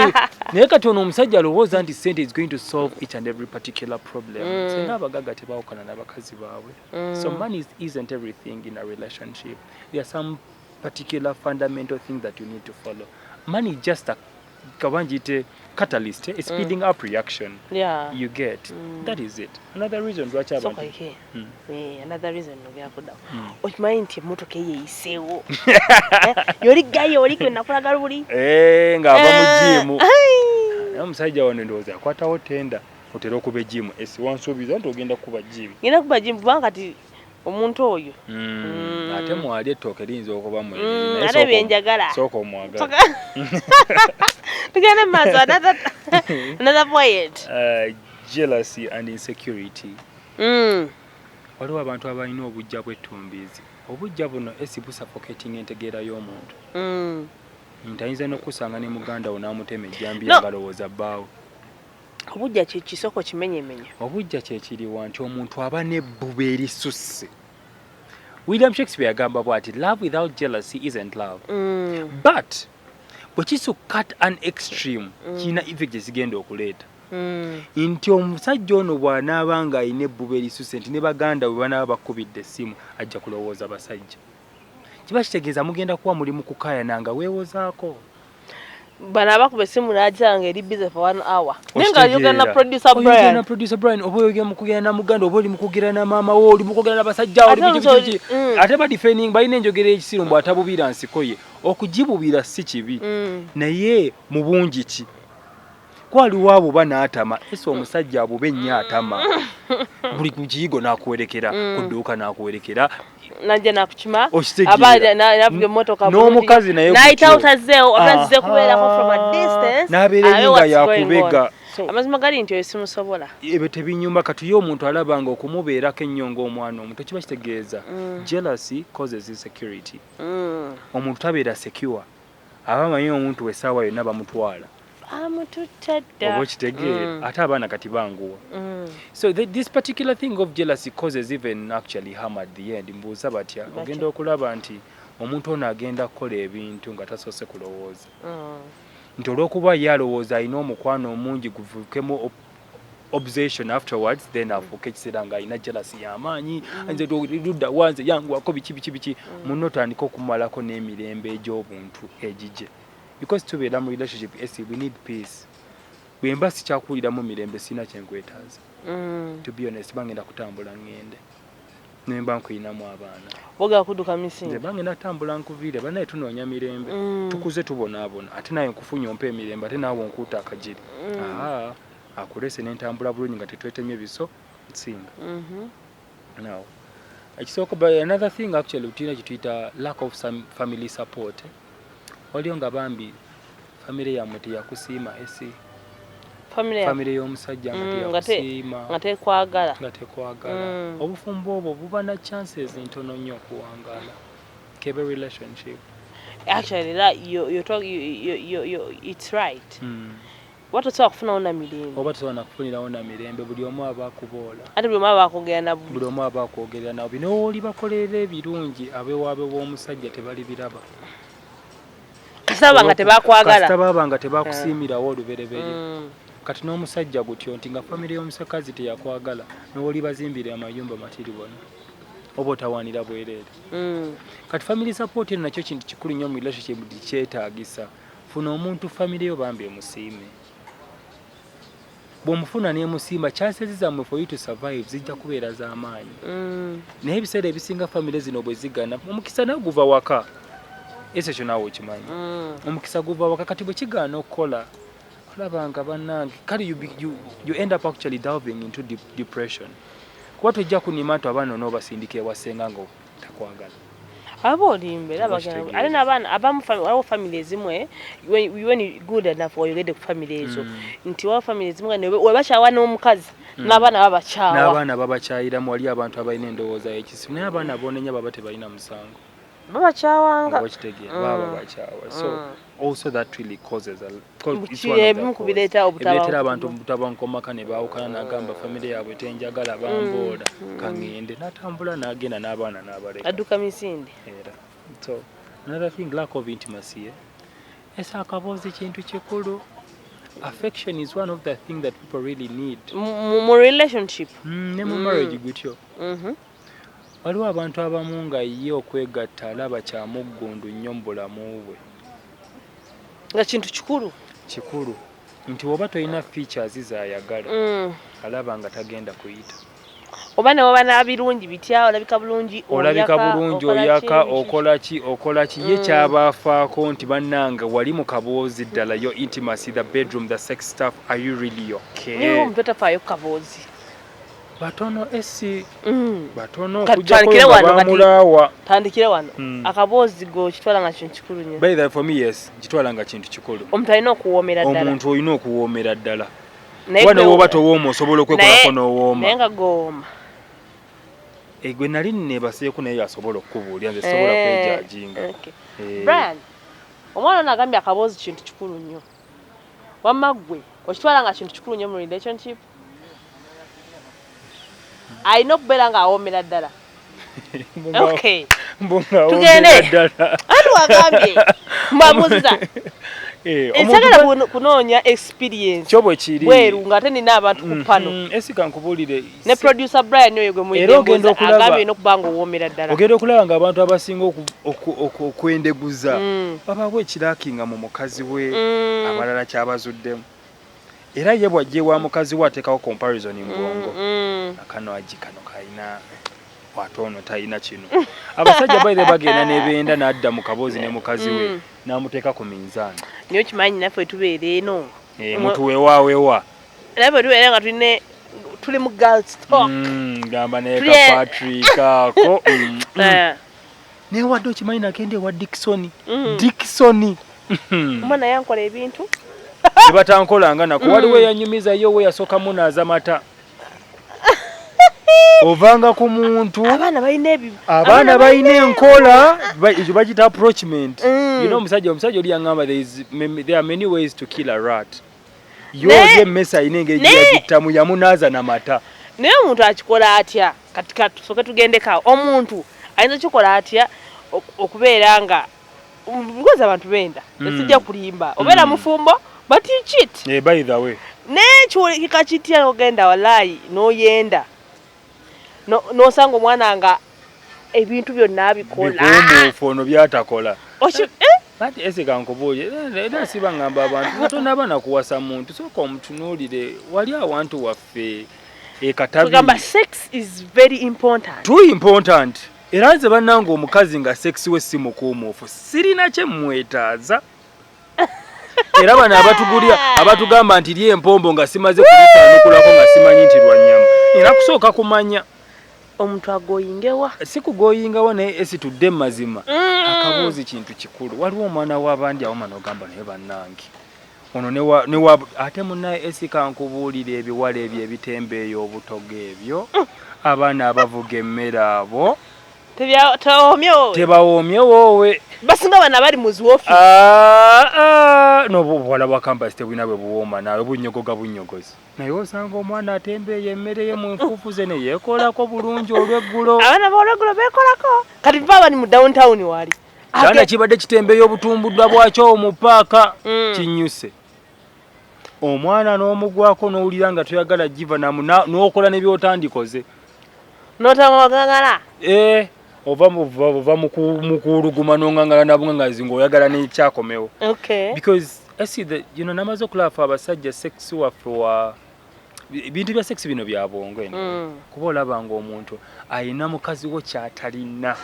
naye kati ono omusajja alowooza nti sente is going to solve each and every particular problem. Singa abagagga tebaawukana n'abakazi baabwe. So money isn't everything in a relationship. There are some particular fundamental things that you need to follow. Money is just a Kaba ngiyite catalyst, eh, speeding up reaction. You get? That is it, another reason lwaki Sooka abantu ike. Eh, another reason ogenda kuddamu. Okimanyi nti emmotoka eyo eyiseewo, yoli gayo oli gwe nakulaga luli. Eh, ng'ava mu gym. Ai. Naye omusajja wano ndowooza akwatawo tenda, otera okuba e gym esi wansuubiza nti ogenda kuba gym. Ngenda kuba gym kubanga kati omuntu oyo Ate mwali ettooke liyinza okuba mweriri. Naye ate byenjagala. Sooka omwagala. Tugende mu maaso, another point. Jealousy and insecurity. Waliwo abantu abalina obujja bw'ettumbiizi. Obujja buno esi busuffocating entegeera y'omuntu, nti ayinza n'okusanga ne muganda wo n'amutema ejjambiya No. ng'alowooza bbaawe. Obujja kye kisoko kimenyemenya. Obujja kyekiriwa nti omuntu aba n'ebbuba erisusse. William Shakespeare yagamba bw'ati, "Love without jealousy isn't love." But bwe kisukka at an extreme, kirina effect ezigenda okuleeta, nti omusajja ono bw'anaaba ng'alina ebbuba erisusse nti ne baganda bwe banaaba bakubidde essimu ajja kulowooza basajja, kiba kitegeeza mugenda kuba muli mu kukaayana nga weewozaako. Bano abakuba essimu n'agira nga eri busy for one hour, naye nga Okitegeera. ayogera na producer Oyogera Brian. na producer Brian, oba oyogera mu kugenda na muganda, oba oli mu kugenda na maama wo, oli mu kugenda na basajja, oli Ate biki, omuso- biki, biki. Ate ba defending balina enjogera ekisiru mbu atabubira nsiko ye. Okugibubira si kibi, naye mu bungi ki kwaliwo abuba n'atama ese omusajja abube ennyo atama buli ku kiyigo n'akuwerekera, ku dduuka n'akuwerekera. Najja nakukima. Okitegeera. Aba navuga emmotoka. N'omukazi naye nayitawo, gutyo. tazzeewo, atazze kubeerako from a distance. N'abeera eri Abe nga what's going on. yakubega. So, Amazima gali nti oyo simusobola. Ebyo tebinyuma. Kati ye omuntu alaba nga okumubeerako ennyo ng'omwana omuto kiba kitegeeza jealousy causes insecurity. Omuntu tabeera secure, aba amanyi omuntu essaawa yonna bamutwala. Amututte dda. Oba okitegeera? Ate abaana kati banguwa. So this particular thing of jealousy causes even actually harm at the end. Mbuuza batya? Batya. Ogenda okulaba nti omuntu ono agenda kukola ebintu nga tasoose kulowooza, nti olw'okuba ye alowooza alina omukwano omungi guvuukemu obsession afterwards, then afuuke ekiseera ng'alina jealousy y'amaanyi. Nze ludda wanze yangwako biki biki biki. Munno otandika okumalako n'emirembe egy'obuntu egije, because tubeera mu relationship esi we need peace. Bwe mba sikyakuwuliramu mirembe, sirina kyenkwetaaza. To be honest, bangenda kutambula ŋŋende nemba nkuyinamu abaana. Bogera kudduka Nze misinde. Bangenda kutambula nkuviire. Banaye tunoonya mirembe. Tukuze tubonaabona, ate naye nkufunye ompa emirembe, ate naawe onkuuta akagiri. Aa, akulese n'entambula bulungi nga tetwetemye biso nsinga. Now ekisooka, but another thing actually tulina kyetuyita lack of some family support, eh. Waliyo nga bambi famire yammwe teyakusiima esi. Family ya- Famire y'omusajja nga Nga teyakusiima. Nga tekwagala. Nga tekwagala. Obufumbo obwo buba na chances ntono nnyo okuwangaala kebe relationship. Actually that you talk you, you, you, you, it's right. Oba tosobola kufunawo na mirembe. Oba tosobola nakufunirawo na mirembe, buli omu aba akuboola. Ate buli omu aba akwogera na buli. Buli omu aba akwogerera nawe. Bino oli bakolerera ebirungi, abewaabwe b'omusajja tebalibiraba. Kasita baba nga tebakwagala. Kasita baba nga tebakusiimirawo olubereberye. Kati n'omusajja gutyo nti nga famire y'omusakazi teyakwagala, n'oli bazimbira amayumba matiribona, oba otawaanira bwereere. Kati family support eno nakyo kintu kikulu nnyo mu relationship nti kyetaagisa. Funa omuntu famire yo bambi emusiime. Bw'omufuna n'emusiima, chances zammwe for you to survive zijja kubeera z'amaanyi. Naye ebiseera ebisinga famire zino bwe zigana, omukisa nawe guva waka ese, ekyo naawe okimanyi. Omukisa guva waka. Kati bwe kigaana okukola, olaba nga bannange kale you end up actually delving into depression, kuba tojja kunima nti abaana onoobasindika ewasenga nga takwagala. Aba olimba era Oba bagenda kitegeeza. Ate n'abaana abamu waliwo family ezimu, eh, when you good enough, oyogedde ku family ezo, nti waliwo family ezimu nga we bakyawa n'omukazi n'abaana babakyawa. N'abaana babakyayiramu. Wali abantu abalina endowooza y'ekisimu, naye abaana boonenya baba tebalina musango. Babakyawanga. Oba okitegeera? Baba bakyawa. So also that really causes a, it's Ki- one of the ebimu ku cause. bireeta obutabanguko. Ebireetera abantu obutabanguko mu maka ne baawukana, n'agamba famire yaabwe tenjagala, bamboola, kaŋŋende, n'atambula n'agenda n'abaana n'abaleka. Adduka misinde. Era so another thing, lack of intimacy, eh? Esa akaboozi kintu kikulu. Affection is one of the thing that people really need. Mu relationship. Ne mu marriage gutyo. Waliwo abantu abamu nga ye okwegatta alaba kyamuggundu nnyo mu bulamu bwe. Nga kintu kikulu. Kikulu nti woba tolina features zayagala, alaba nga tagenda kuyita. Oba newoba nabirungi bitya, olabika bulungi, olabika oyaka, bulungi, okola ki, oyaka, biki. Okola ki, okola ki, ye kyabaafaako nti bannanga wali mu kaboozi ddala, your intimacy, the bedroom, the sex stuff, are you really okay? Naye omuntu atafaayo ku kaboozi? Batono esi. Batono. Kati okujjako tutandikire nga wano kati. bamulaawa. Tandikire wano. Akaboozi gwe okitwala nga kintu kikulu nnyo? By the way, for me, yes, nkitwala nga kintu kikulu. Omuntu alina okuwoomera ddala? Omuntu olina okuwoomera ddala. Naye Kuba newoba towooma, osobola okwekolako n'owooma. Naye nga gowooma? Eh, gwe nali nebaseeko naye asobola okukubuulira, nze sobola kwejajinga. Eh. Brian, omwana ono agambye akaboozi kintu kikulu nnyo. Wamma ggwe okitwala nga kintu kikulu nnyo mu relationship? Alina okubeera ng'awoomera ddala? Okay. Mbu nga Tugende. awoomera ddala. Anti wagambye mbabuuza. Eh, omuntu Ensagala kunoonya experience kyo bwe kiri. bweru ng'ate nina abantu ku pano. Esika nkubuulire, Ne producer Brian oyo gwe Era ogenda muyite okulaba- agambye olina okuba nga owoomera ddala. Ogenda okulaba nga abantu abasinga okwendeguza babawo ekirakinga mu mukazi we, abalala kyabazuddemu. Era ye bw'ajja ewa mukazi we ateekawo comparison mu bwongo. Kano agi kano kalina, ate ono talina kino. Abasajja baire bagenda nebenda n'adda mu kaboozi ne mukazi we n'amuteeka ku minzaani. Naye okimanyi naffe tubeera eno. Eh, mutuwewawewa. Naffe tubeera nga tulina, tuli mu girls talk. Gamba naye ka Patrick ako. Eh. Naye wadde okimanyi nagenda ewa Dickson. Dickson. Omwana yankola ebintu. Tebatankolanga nako. Waliwo eyanyumiza yo we yasooka munaaza mata. Ovanga ku muntu. Abaana balina ebi. Abaana balina enkola, ekyo bagita approachment. You know, omusajja oli yaŋŋamba there are many ways to kill a rat. Yo oli emmese alina engeri gye yagittamu, yamunaaza na mata. Naye omuntu akikola atya? Kati katusooke tugendeko. Omuntu ayinza kikola atya okubeera nga, because abantu benda, sijja kulimba, obeera mufumbo but you cheat. Eh, by the way. Naye kiwulikika kitya ogenda walaayi n'oyenda n'osanga omwana nga ebintu byonna abikola? Bikuumuufu ono byatakola. Eh? Anti eseka nkubuulire, era siba ngamba abantu nga tonaba nakuwasa muntu, sooka omutunuulire wali awantu waffe ekatabi. Tugamba sex is very important. Too important. Era nze bannange omukazi nga sex we si mukuumuufu, sirina kye mmwetaaza. Era bano abatugulira abatugamba nti lye empombo nga simaze kulisaanukulako nga simanyi nti lwa nnyama, era kusooka kumanya. Omuntu agoyingewa? Si kugoyingawa, naye esi tudde mu mazima, akaboozi kintu kikulu. Waliwo omwana w'abandi awoma n'ogamba naye bannange ono newa ate munnaye. Esi kankubuulira, ebiwala ebyo ebitembeeya obutogo ebyo, abaana abavuga emmere abo, Tebawomye. Tebawoomye woowe. Basinga bano abali mu ziwofi. Ah, ah, n'obuwala bwa campus tebulina bwe buwooma naawe, bunyogoga bunyogozi. Naye osanga omwana atembeeya emmere ye mu nfuufu ze ne yeekolako bulungi olw'eggulo. Abaana bolweggulo beekolako. Kati ba bali mu downtown wali. Kyana kibadde kitembeeya obutumbuddwa bwakyo mu paaka, kinyuse omwana n'omugwako n'owulira nga toyagala giva namu n'okola ne by'otandikoze. Notamwagagala. Eh, ova mu kuwuluguma n'ongangala nabungangazi ng'oyagala n'ekyakomewo. Because I see that, you know, namaze okulaba ffe abasajja sex waffe wa ebintu bya sex bino bya bwongo eno. Kuba olaba ng'omuntu ayina mukazi wo kyatalina,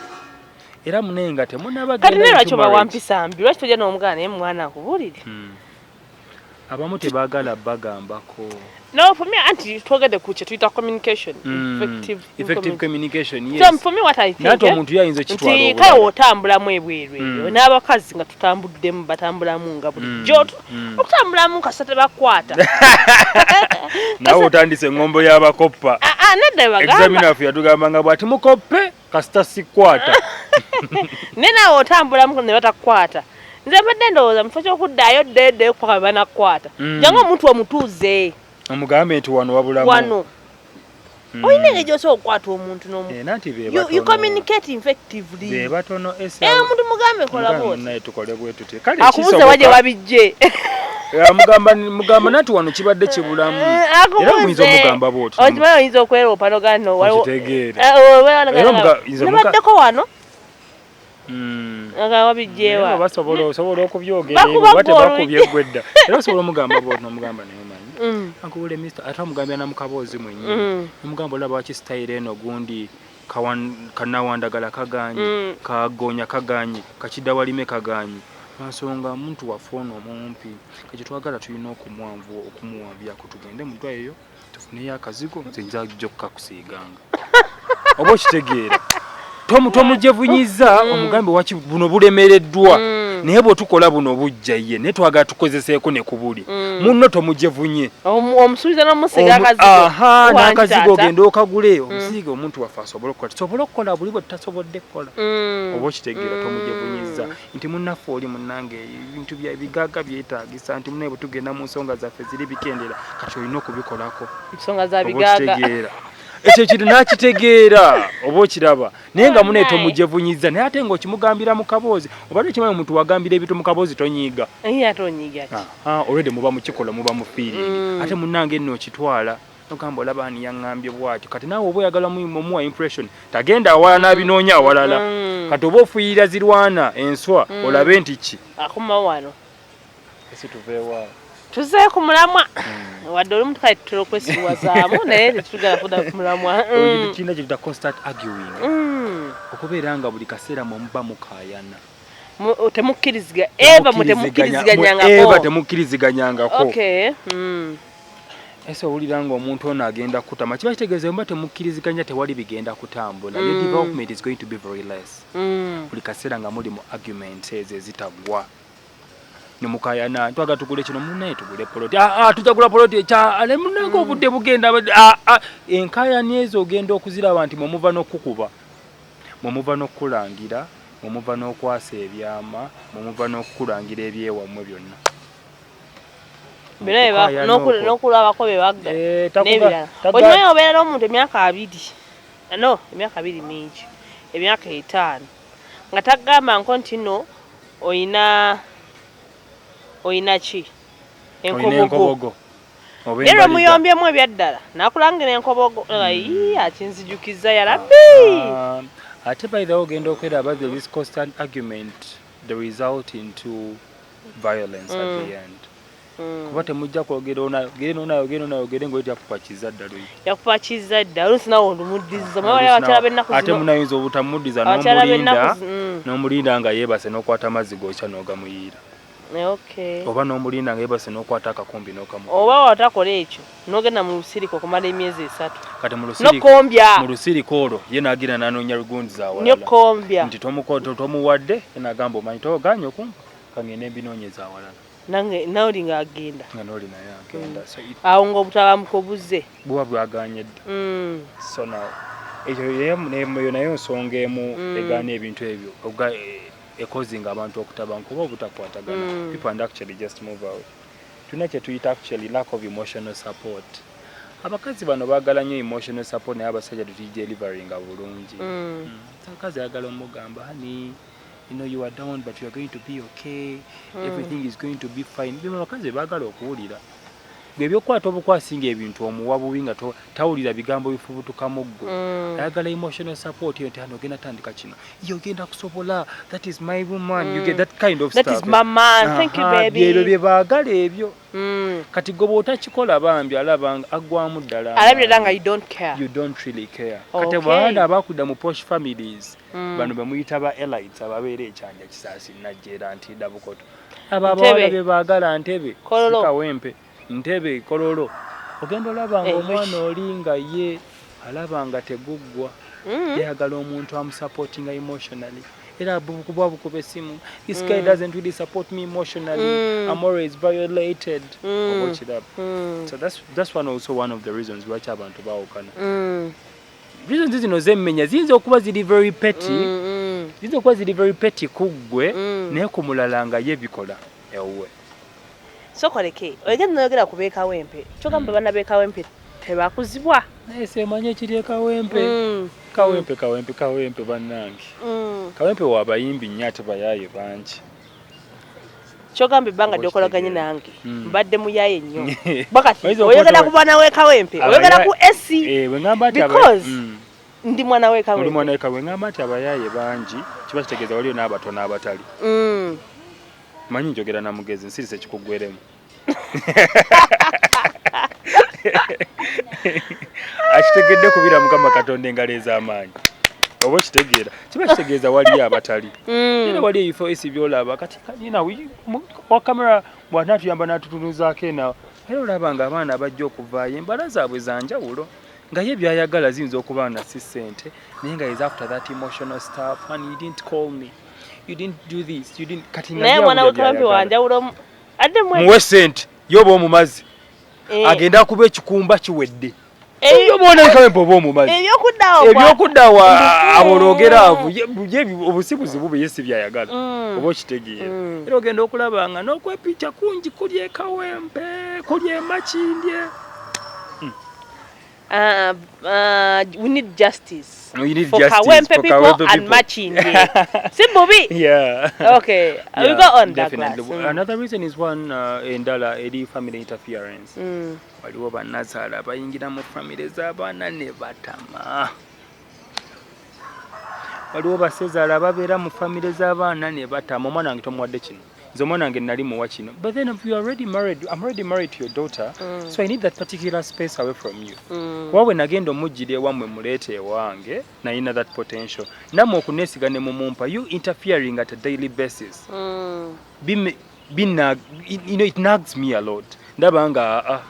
era munaye nga temunaba Kati naye lwaki oba wampisa mbi? Lwaki tojja n'omugana naye mwana akubuulire? Abamu tebaagala bagambako. No, for me, anti twogedde ku kye tuyita communication, effective, effective communication, yes. So for me, what I think, Nate omuntu yayinza okitwala nti kale otambulamu ebweru eyo n'abakazi nga tutambuddemu, batambulamu nga bulijjo okutambulamu kasita tebakwata. Nawe otandise engombo y'abakoppa. Ah, ah, nedda, bagamba. Examiner waffe yatugambanga bw'ati, mukoppe kasita sikwata. Naye naawe otambulamu ne batakukwata. Nze mbadde ndowooza mu kifo ky'okuddayo ddeeddeyo paka bwe banakukwata, jangu omuntu omutuuze. Omugambe nti wano wabulamu. Wano olina engeri gy'osobola okukwata omuntu n'omu Eh, nanti be you batono. communicate effectively. Be batono esa. Eh, omuntu mugambe kola bw'oti. Naye tukole bwe tuti kale. Akubuze wa gye wabijje. Eh, mugamba nanti wano kibadde kibulamu. Eh, akubuze. Era muyinza omugamba bw'oti. Okimanyi oyinza okweroopa nogano. Okitegeera. Era nze Nabaddeko wano. Nga wabijjewa. Basobola, osobola okubyogera oba tebakubye gwe dda. Era osobola omugamba bw'oti n'omugamba naye omanyi. Ankubule mister, ate omugambira na mu kaboozi mwennyini. Omugamba olaba waki style eno gundi kanawandagala kaganye, kagonya kaganye, kakidawalime kaganye. Lwansonga muntu waffe ono omumpi, kati twagala tulina okumuwanvuyako tugende mu ddwaliro tufuneyo akazigo, nze nja okukakusiiganga. Oba okitegeera. Tomujevunyiza omugambe waki buno bulemereddwa, naye bwe tukola buno bujja ye, naye twagala tukozeseeko ne ku buli munno tomujevunye. Omusuubiza n'omusiiga akazigo. Aha, n'akazigo ogenda okagule omusiige, omuntu waffe asobole okukola, tusobole okukola buli bwe tutasobodde kukola. Oba okitegeera, tomujevunyiza nti munnaffe oli munnange ebintu bya bigagga byetaagisa nti munnaye bwe tugenda mu nsonga zaffe ziri bikendera, kati olina okubikolako. Nsonga za Oba bigagga. okitegeera ekyo ekintu n'akitegeera, oba okiraba, naye nga munaye Naye. tomujevunyiza, naye ate ng'okimugambira mu kaboozi. Obadde okimanyi omuntu wagambira ebintu mu kaboozi tonyiiga? Ye ate onyiiga ki? Aha, already muba mukikola, muba mu feeling. Ate munnange nno okitwala ogamba olaba ani yaŋŋambye bw'atyo, kati naawe oba oyagala omuwa impression tagenda awalala n'abinoonya awalala. Kati oba ofuuyirira zirwana enswa olabe nti ki Akomawo wano. Esi tuveewaawo. Tuzeeyo ku mulamwa, wadde oli mutu kale tutera okwesiruwazaamu, naye tetugala kudda ku mulamwa. Kirina kye tuyita constant arguing, okubeera nga buli kaseera mwe muba mukaayana. Temukkiriziga eva mwe Eva. Temukkiriziganyangako. Temukkiriziganyangako. Okay. Ese owulira nga omuntu ono agenda kutama, kiba kitegeeza muba temukkiriziganya, tewali bigenda kutambula. Your development is going to be very less. Buli kaseera nga muli mu arguments ezo ezitaggwa, nemukayana, twagala tugule kino, munaye tugule poloti, ah, ah, tujja gula poloti kya ne munange obudde bugenda, ah, ah. Enkayana ezo ogenda okuziraba nti mwemuva n'okukuba, mwemuva n'okukulangira, mwemuva n'okwasa ebyama, mwemuva n'okukulangira ebyewammwe byonna. Byonna bye Okukaayana okwo. N'okulabako bye bagga Eh, n'ebirala. Okimanyi obeera n'omuntu emyaka 20, no emyaka 20 mingi, emyaka 5, nga tagamba nko nti no oyina ki? Olina Enkobogo. Enkobogo oba Naye lwe embaliga. muyombyemu ebyaddala nakulangira enkobogo. Ayi, akinzijukiza yalabbi. Ah, ate by the way ogenda okweraba there is constant argument, the result into violence at the end, kuba temujja kwogera, onayogere nonayogere nonayogere ngaoyo yakupakiza ddala oyo. Yakupakiza dda, oluusi nawe olumuddiza. Mwe bali abakyala b'ennaku Ate zino. munayinza obutamuddiza Abakyala n'omulinda b'ennaku n'omulinda nga yeebase n'okwata amazzi gokya n'ogamuyiira, oba n'omulinda nga yeebase n'okwata akakumbi n'okamu. Oba watakola ekyo n'ogenda mu lusirika okumala emyezi 3. Kati mu Nokombya. Mu lusirika olwo ye n'agira n'anoonya lugundiza awalala. Nyokombya. Nti tomuwadde, ye n'agamba omanyi toganye okumpa, kangende mbinoonyeza awalala. Nange nawuli ng'agenda. Nga n'oli naye agenda. So Awo ng'obutabanguko buzze. Buba bwaganye dda. So now ekyo eyo nayo nsonga emu egaana ebintu ebyo ekozinga abantu okutabanguka oba obutakwatagana. People and actually just move away. Tulina kye tuyita actually lack of emotional support. Abakazi bano baagala nnyo emotional support, naye abasajja tetugideliveringa bulungi. Abakazi ayagala omugamba, "Honey, you know you are down, but you are going to be okay, everything is going to be fine." Bino abakazi baagala okuwulira. Gwe ebyokukwata obukwasi nga ebintu omuwa bubi nga tawulira bigambo bifubutukamu ggwe. Ayagala emotional support eyo nti hano ogenda tandika kino, ye ogenda kusobola, that is my woman, you get that kind of That stuff. is my man, thank you. Aha, baby. Byebyo bye baagala ebyo. Kati gwe bw'otakikola bambi alaba nga aggwamu ddala Alabira amaanyi. Nga you don't care. You don't really care. Kati abaana abakudda mu posh families, bano bemuyita ba elites ababeera ekyanja, Kisaasi, Najjeera, Ntinda, Bukoto, abo abawala Ntebe. bye baagala Ntebe, Kololo. si Kawempe, Ntebe, Kololo, ogenda olaba nga omwana oli nga ye alaba nga teguggwa. Yayagala omuntu amusupportinga emotionally, era bukuba bukuba essimu, "This guy doesn't really support me emotionally, I'm always violated." Oba okiraba? So that's one also one of the reasons lwaki abantu baawukana. Reasons zino zemmenya ziyinza okuba ziri very petty, ziyinza okuba ziri very petty ku ggwe, naye ku mulala nga ye bikola ewuwe. Sokoleke oyagenda noyogera ku beekawempe, kyogamba baana beekawempe tebakuzibwa? Naye semanye ekiri ekawempe. Kawempe, Kawempe, Kawempe bannange. Kawempe wabayimbi nnyo ate bayaaye bangi. Kyogamba ebbanga Oba lyokolaganye okitegeera. nange mbadde muyaye nnyo bakati Oyinza oyogera okuba ku baana w'ekawempe, oyogera ku esi Eh, bwe ngamba nti Because Ndi mwana Oli w'e Kawempe. Mwana w'e Kawempe. Ngamba nti abayaaye bangi, kiba kitegeeza waliyo n'abatono abatali. Manyi njogera na mugezi, nsirise kikuggweremu. Akitegedde kubira Mukama Katonda engalo ez'amaanyi, oba okitegeera, kiba kitegeeza waliyo abatali. Era wali ebifo esi byolaba kati nina wa kamera bw'anaatuyamba n'atutunuzaako ena, era olaba nga abaana bajja okuvaayo embala zaabwe za njawulo, nga ye byayagala ziyinza okuba nga si ssente, naye nga is after that emotional stuff and "You didn't call me, you didn't do this, you didn't." Kati nga Naye ye mwana awulira w'e Kawempe by'ayagala. Wanjawulo adde mwe. Muwe sente ye oba omumazi, agenda akuba ekikumba kiwedde. Oba Kawempe oba omumazi. Ebyokuddawo. Ebyokuddawo aboloogeraavu ye obusibuzi bube ye si byayagala. Oba okitegeera? Era ogenda okulaba nga n'okwepicha kungi kuli e Kawempe, kuli e Makindye. We need justice We need for justice Kawempe for people Kawempe and people. Makindye. Si bubi. Okay, we go on, Douglas. Definitely. Another reason is one, endala eri family interference. Waliwo bannazaala bayingira mu famire z'abaana ne batama. Waliwo basezaala babeera mu famire z'abaana ne batama. "Omwana wange tomuwadde kino, nze omwana wange nali muwa kino." But then if you are already married, I'm already married to your daughter, so I need that particular space away from you. Kuba bwe nagenda omuggira ewammwe muleete ewange, nalina that potential nammwe okuneesiga ne mumumpa. You interfering at a daily basis, it nags me a lot. Ndaba nga, ah,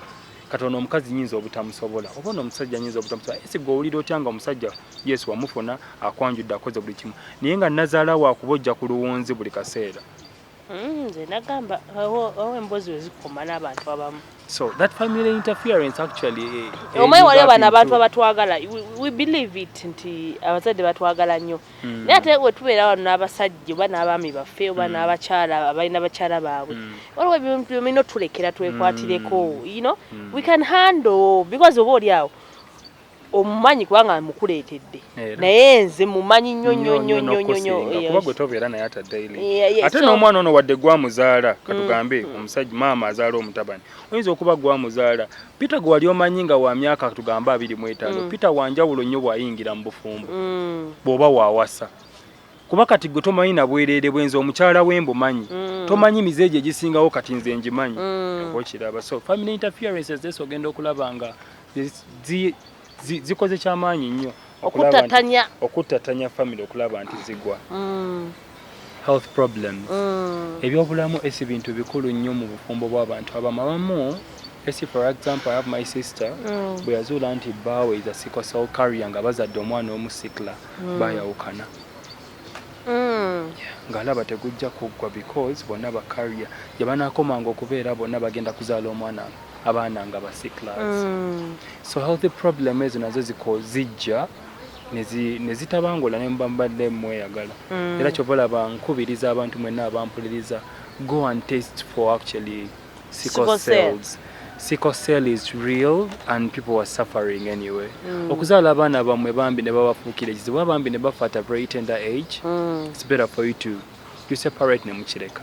katono omukazi nyinza obutamusobola, oba ono omusajja nyinza obutamusobola. Esi gwe owulira otya nga omusajja yes wamufuna, akwanjudde, akoze buli kimu, naye nga nazaala waakuba ojja ku luwunzi buli kaseera? Nze nagamba awo emboozi we zikoma n'abantu abamu. So that family interference actually Omanyi waliwo bano abantu abatwagala, we believe it nti abazadde batwagala nnyo, naye ate we tubeera wano n'abasajja oba n'abaami baffe oba n'abakyala abalina bakyala baabwe, waliwo ebintu byomina otulekera twekwatireko. We can handle because oba oli awo omumanyi kubanga mukuleetedde, naye nze mumanyi nnyo nnyo nnyo nnyo nnyo nnyo. Kuba gwe tobeera naye ata daily. Ate n'omwana ono wadde gwamuzaala, katugambe omusajja maama azaala omutabani, oyinza okuba gwamuzaala Peter gwe wali omanyi nga wa myaka tugambe 25. Peter wanjawulo nnyo bw'ayingira mu bufumbo bw'oba waawasa, kuba kati gwe tomanyi na bwereere bwenze omukyala we mbumanyi. Tomanyi mize egyo egisingawo, kati nze ngimanyi. Oba okiraba? So family interferences zesi ogenda okulaba nga zikoze kyamaanyi nnyo okutatanya. Okutatanya family, okulaba nti zigwa. Health problems, ebyobulamu esi bintu bikulu nnyo mu bufumbo bw'abantu abamu. Abamu esi, for example, I have my sister, bwe yazuula nti bbaawe is a sickle cell carrier, nga bazadde omwana omu sickler, bayawukana. Ng'alaba tegujja kuggwa because bonna ba carrier, gye banaakomanga okubeera bonna bagenda kuzaala omwana, abaana nga ba sicklers. So health problem ezo nazo ziko zijja ne zitabangula ne muba mubadde mweyagala. Era kyova olaba nkubiriza abantu mwenna abampuliriza, go and test for actually sickle Sickle cell. cells. Sickle cell is real and people are suffering anyway. Okuzaala abaana bammwe bambi ne babafuukira ekizibu, bambi ne bafa at a very tender age, it's better for you to you separate ne mukireka.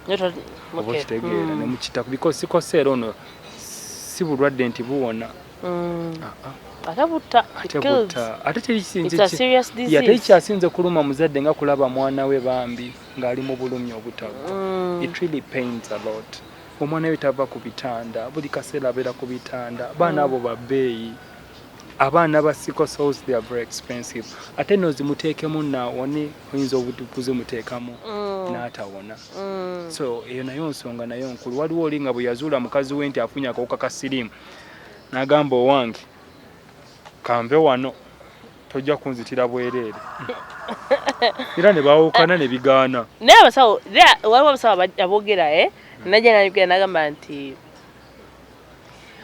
Oba okitegeera? Ne mukita because sickle cell ono si bulwadde nti buwona. Ah, ah. Ate butta. Ate butta, ate It's a serious disease. Ate kyasinze kuluma muzadde nga kulaba mwana we bambi ng'ali mu bulumi obutaggwa. It really pains a lot. Omwana we tava ku bitanda, buli kaseera abeera ku bitanda. Abaana abo babbeeyi, abaana ba sickle cells, they are very expensive. Ate no zimuteekemu naawone, oyinza okuzimuteekamu n'atawona. So eyo nayo nsonga nayo nkulu. Waliwo oli nga bwe yazuula mukazi we nti afunye akawuka ka siriimu, n'agamba, "Owange kanve wano, tojja kunzitira bwereere." Era ne baawukana ne bigaana. Naye abasawo, waliwo abasawo aboogera, najja nabigera nagamba nti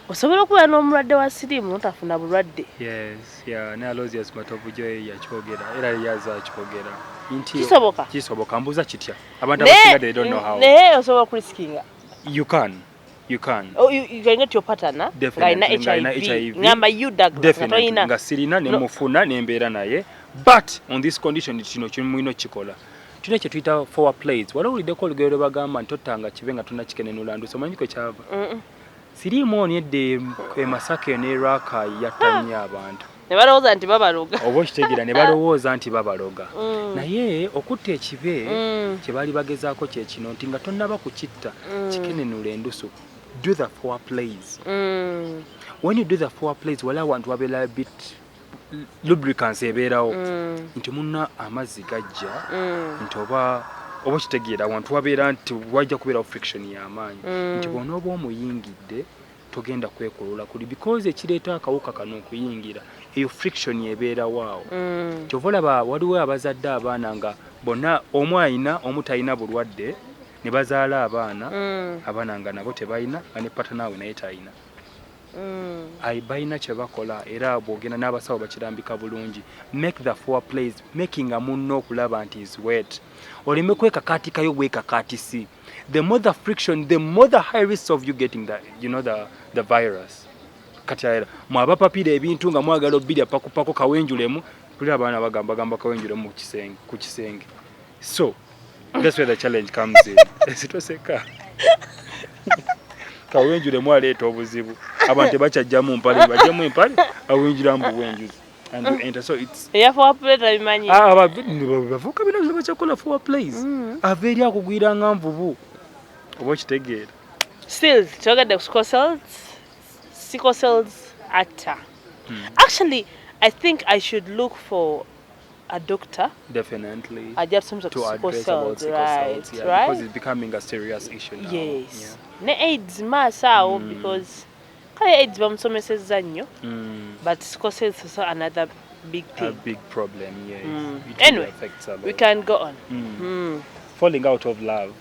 osobola okubeera n'omulwadde wa siriimu notafuna bulwadde. Yes, yeah, ne Aloysius Matovu Joy yakyogera, era yaza akyogera nti Kisoboka? Kisoboka. Mbuuza kitya? Abantu abasinga they don't know how. Naye osobola okuriskinga. You can, you can. Oh, you can get your partner Definitely, ng'alina ng'alina HIV. HIV. Ngamba you, Douglas, nga Definitely. toyina. Nga sirina, No. nemufuna nembeera naye, but on this condition, kino kimulina okukikola. Tulina kye tuyita four plays. Wali owuliddeko olugero lwe bagamba nti tottanga kibe nga tonnakikenenula ndusi? Omanyi kwe kyava? Mm-mm. Siriimu ono edda e Masaka eno e Rakai yatta nnyo abantu. Ne balowooza nti babaloga. Oba okitegeera, ne balowooza nti babaloga. Naye okutta ekibe kye baali bagezaako kye kino nti nga tonnaba kukitta, kikenenula endusu. Do the foreplays. When you do the foreplays, wali awantu wabeera bit lubricants ebeerawo nti munna amazzi gajja nti oba okitegeera, awantu wabeera nti wajja kubeerawo friction y'amaanyi nti bw'onooba omuyingidde togenda kwekulula kuli, because ekireeta akawuka kano okuyingira, eyo friction ebeerawo awo. Kyova olaba waliwo abazadde abaana nga bonna omu ayina, omu talina bulwadde, ne bazaala abaana, abaana nga nabo tebalina, nga ne partner we naye talina. Ai, balina kye bakola, era bw'ogenda n'abasawo bakirambika bulungi. Make the foreplays, making munno okulaba nti is wet, oleme kwekakaatikayo bwekakaatisi. The more the friction, the more the high risk of you getting the virus. Kati era mwabapapira ebintu nga mwagala obbirya pakupako kawenjulemu, tuli abaana bagamba gamba kawenjulemu mu kisenge, ku kisenge. So that's where the challenge comes in. Esitoseka kawenjulemu aleeta obuzibu, abantu tebakyajjamu mpale, bajjamu empale, awenjulamu buwenjuzi and you enter. So it's Eya foreplay tabimanyi. Ah, bavuka bino bakyakola foreplays, ava eri akugwira nga nvubu, oba okitegeera. Still twogedde ku sickle cells. Sickle cells atta. Actually, I think I should look for a doctor Definitely. ajja tusomesa ku To sickle address about cells, sickle right? cells, yeah, right. Because it's becoming a serious issue now. Yes, ne AIDS maaso awo, because kale AIDS bamusomesezza nnyo, but sickle cells is also another big A thing. Big problem, yes. It really Anyway, affects a lot. We can go on. Falling out of love.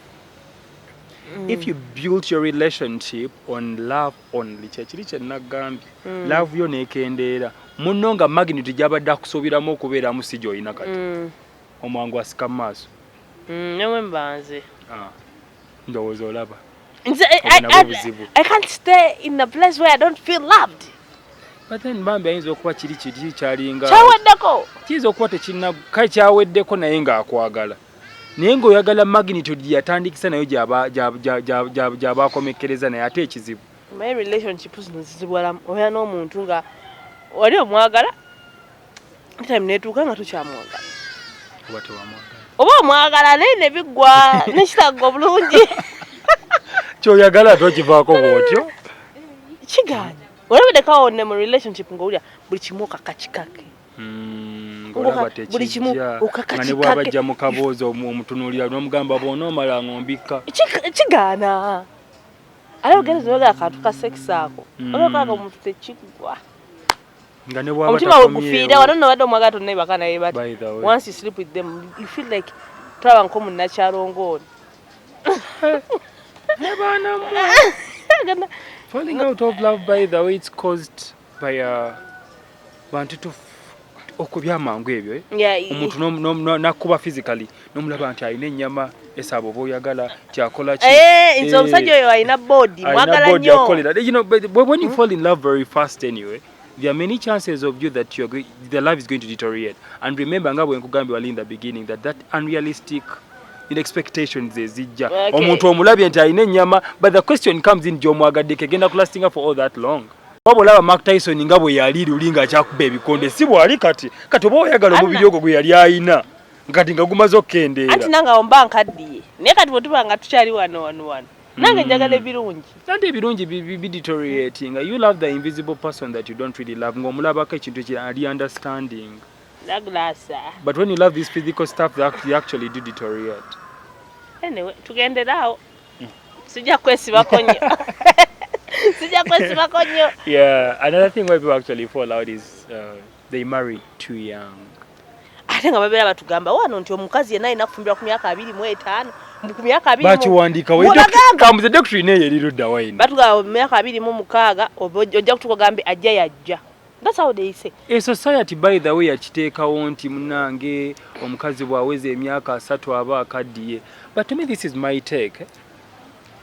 If you build your relationship on love only, kyekiri kye nagambye, love yo nekendeera, munno nga magnitude gy'abadde akusuubiramu okubeeramu si gy'olina kati, omwangu asika mu maaso. Nemwe mbanze. Ah, ndowooza olaba. Nze, Obwo nabwo buzibu. I can't stay in a place where I don't feel loved. But then bambi ayinza okuba kiri kyalinga Kyaweddeko. Kiyinza okuba tekirina kale kyaweddeko, naye ng'akwagala, naye ng'oyagala magnitude gye yatandikisa nayo gy'aba akomekkereza, naye ate ekizibu My relationship zino zizibwalamu. Obeera n'omuntu nga wali omwagala, time netuuka nga tokyamwagala. Oba tewamwagala. Oba omwagala naye ne biggwa nekitagga obulungi. Kyoyagala tokivaako bw'otyo. Kigaanya olabiddekawo ne mu relationship ng'owulira buli kimu okakakikake. Ng'olaba Buli kimu tekijja okakakikake. nga ne bw'aba ajja mu kaboozi omutunuulira n'omugamba bw'onoomala ng'ombikka. Kigaana ate ogenza noyogera akantu ka sex ako, olwokaga omuntu tekiggwa. Nga ne bw'aba Omutima wegufiira wano nobadde omwagala tonnebaka naye, but By the way. Once you sleep with them, you feel like tolaba nkomunnakyalo ng'ono. Ne baana mmwe. Falling out of love, by the way, it's caused by bantu tu okubyamangu ebyo, eh? Omuntu nakuba physically nomulaba nti alina ennyama esaaba oba oyagala kyakola ki. Eh, nze Eh, omusajja oyo alina body, alina mwagala body nnyo. akolera. But when you fall in love very fast anyway, there are many chances of you that the love is going to deteriorate. And remember nga bwe nkugambye wali in the beginning that unrealistic in expectations ezijja. Omuntu omulabye nti alina ennyama, but the question comes in, gy'omwagaddeko egenda kulastinga for all that long? Waba olaba Mark Tyson nga bwe yali luli ng'akyakuba ebikonde, si bw'ali kati. Kati oba oyagala omubiri ogwo gwe yali ayina kati nga gumaze okukendeera. Anti nange awo mba nkaddiye, naye kati bwe tuba nga tukyali wano wano wano, nange njagala ebirungi. Anti ebirungi bideteriorating. You love the invisible person that you don't really love, ng'omulabako ekintu eki ali understanding. Douglas. But when you love this physical stuff, they actually do deteriorate. Anyway, tugenderaawo, sijja kwesibako nnyo, sijja kwesibako nnyo. Yeah, another thing why people actually fall out is they marry too young. Ate nga babeera batugamba wano nti omukazi yenna alina kufumbirwa ku myaka 25, mbu ku myaka abiri Bakiwandiika. Bw'obagamba. Kambuze, doctrine eyo eri ludda waino? Batugamba mu myaka 26 oba ojja kutuuka ogambe ajja yajja. That's how they say. A society, by the way, yakiteekawo nti munange omukazi bw'aweza emyaka 30 aba akaddiye. But to me, this is my take: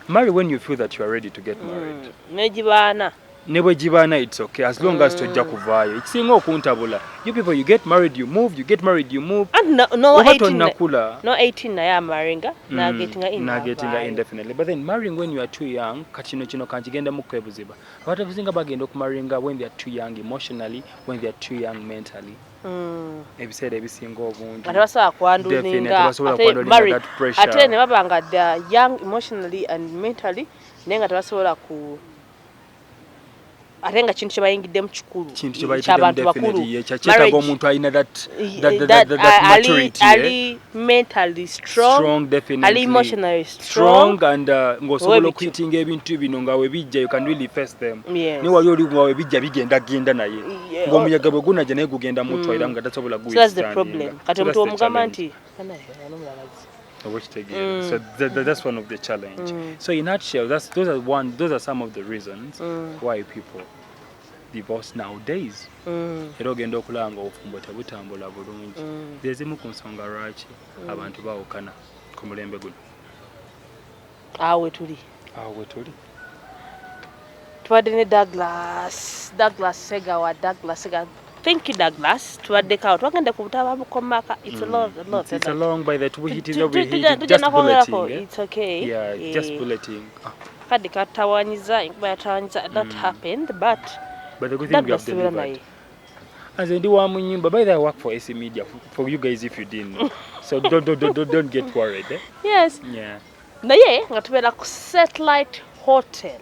marry when you feel that you are ready to get married. Negibaana. Ne bwe gibaana, it's okay as long as tojja kuvaayo. Ekisinga okuntabula, you people, you get married, you move, you get married, you move. And no, no. Oba 18 tonnakula. No, 18 naye amaringa nagetinga in. Nagetinga Navaayo. Indefinitely. But then marrying when you are too young, kati kino kankigendemu kwebuziba, abantu abasinga bagenda okumaringa when they are too young emotionally, when they are too young mentally. Ebiseera ebisinga obungi. Nga tebasobola Definitely, kuhandlinga. tebasobola Ate kuhandlinga that pressure. Ate ne baba nga they are young emotionally and mentally, naye nga tebasobola ku, ate nga kintu kye bayingiddemu kikulu. Kintu kye bayitiddemu. Kyabantu bakulu. Definitely, yeah, kyetaaga Marriage- omuntu alina that maturity, eh? Ali mentally strong, Strong, definitely. Ali emotionally strong. Strong and ng'osobola Webityo. okuhitinga ebintu bino nga webijja, you can really face them. Yes. Naye wali oli nga webijja bigenda genda naye ng'omuyaga bwe gunajja naye gugenda mutwalira nga tasobola. So that's the problem. Kati omuntu omugamba nti "Banaye, ono omulala azze." Oba okitegeera? So that's one of the challenge. So in nutshell, that's those are one those are some of the reasons why people divorce nowadays. Era ogenda okulaba nga obufumbo tebutambula bulungi. Zezimu ku nsonga lwaki abantu baawukana ku mulembe guno. Awo we tuli. Awo we tuli. Tubadde ne Douglas, Douglas Segawa. Douglas Segawa, thank you, Douglas. Tubaddeko awo, twagenda ku butaba bukomaka. It's a lot, a lot. It's a long, by the we hit it, we hit it, just bulleting, eh? It's okay. Yeah, just bulleting. Ah, Kadde katawanyiza, enkuba yatawanyiza, that happened, but but the good thing, we Douglas have tubeera delivered. naye. As ndi wa mu nyumba, by the way, I work for AC Media, for you guys if you didn't know. So don't get worried, eh? Yes. Yeah. Naye nga tubeera ku Satellite Hotel,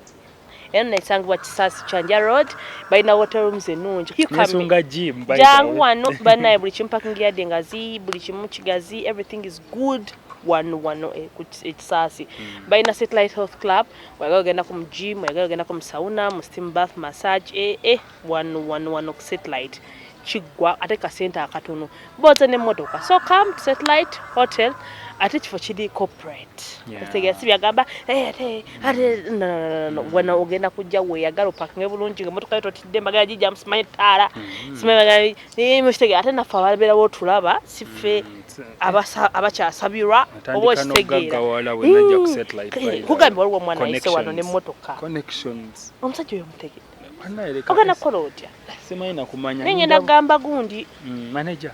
era nesangibwa Kisaasi, Kyanja Road. Balina hotel rooms ennungi. You come in. Nesunga gym, by the Jangu way. wano banaye, buli kimu parking yard ngazi, buli kimu kigazi, everything is good wano wano ku Ekisaasi. Balina Satellite Health Club, oyagala ogendako mu gym, oyagala ogendako mu sauna, mu steam bath, massage, wano wano wano ku Satellite kiggwa, ate kasente akatono, boza n'emmotoka. So come to Satellite Hotel, ate kifo kiri corporate. Okitegeera? Si byagamba, "Eh, ate no, no, no, no, no." Wano ogenda kujja weeyagala, opakinge bulungi nga emmotoka yo totidde mbagala gijjamu simanyi ttaala, simanyi bagala, mukitegeera? Ate naffe ababeerawo tulaba si ffe abakyasabirwa, oba Natandika okitegeera? n'okugaggawala bwe najja ku Satellite, by the way. Kugambye waliwo omwana ayise wano Connections. n'emmotoka. Connections. Omusajja oyo mutegedde? Bannaye, leka. Ogenda kukola otya? Simanyi nakumanya. Naye ngenda kugamba gundi. Manager.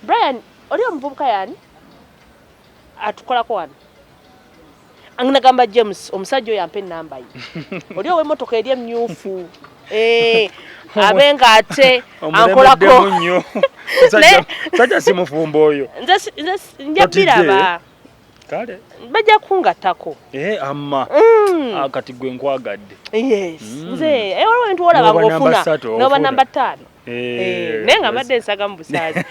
Brian oli omuvubuka yani atukolako wano, nagamba James omusajja oyo ampa enamba ye, oli ow'emmotoka eri emyufu. Abe nga ate ankolako. Omulemeddemu nnyo. Musajja si mufumbo oyo. Nze nja Totidde? biraba. Kale. Bajja kungattako. Amma. Ah, kati gwe nkwagadde. Yes. Nze waliwo ebintu wolaba N'oba namba ng'ofuna ssatu, n'oba ofuna. namba 5. Naye nga mbadde nsaga mu busaazi.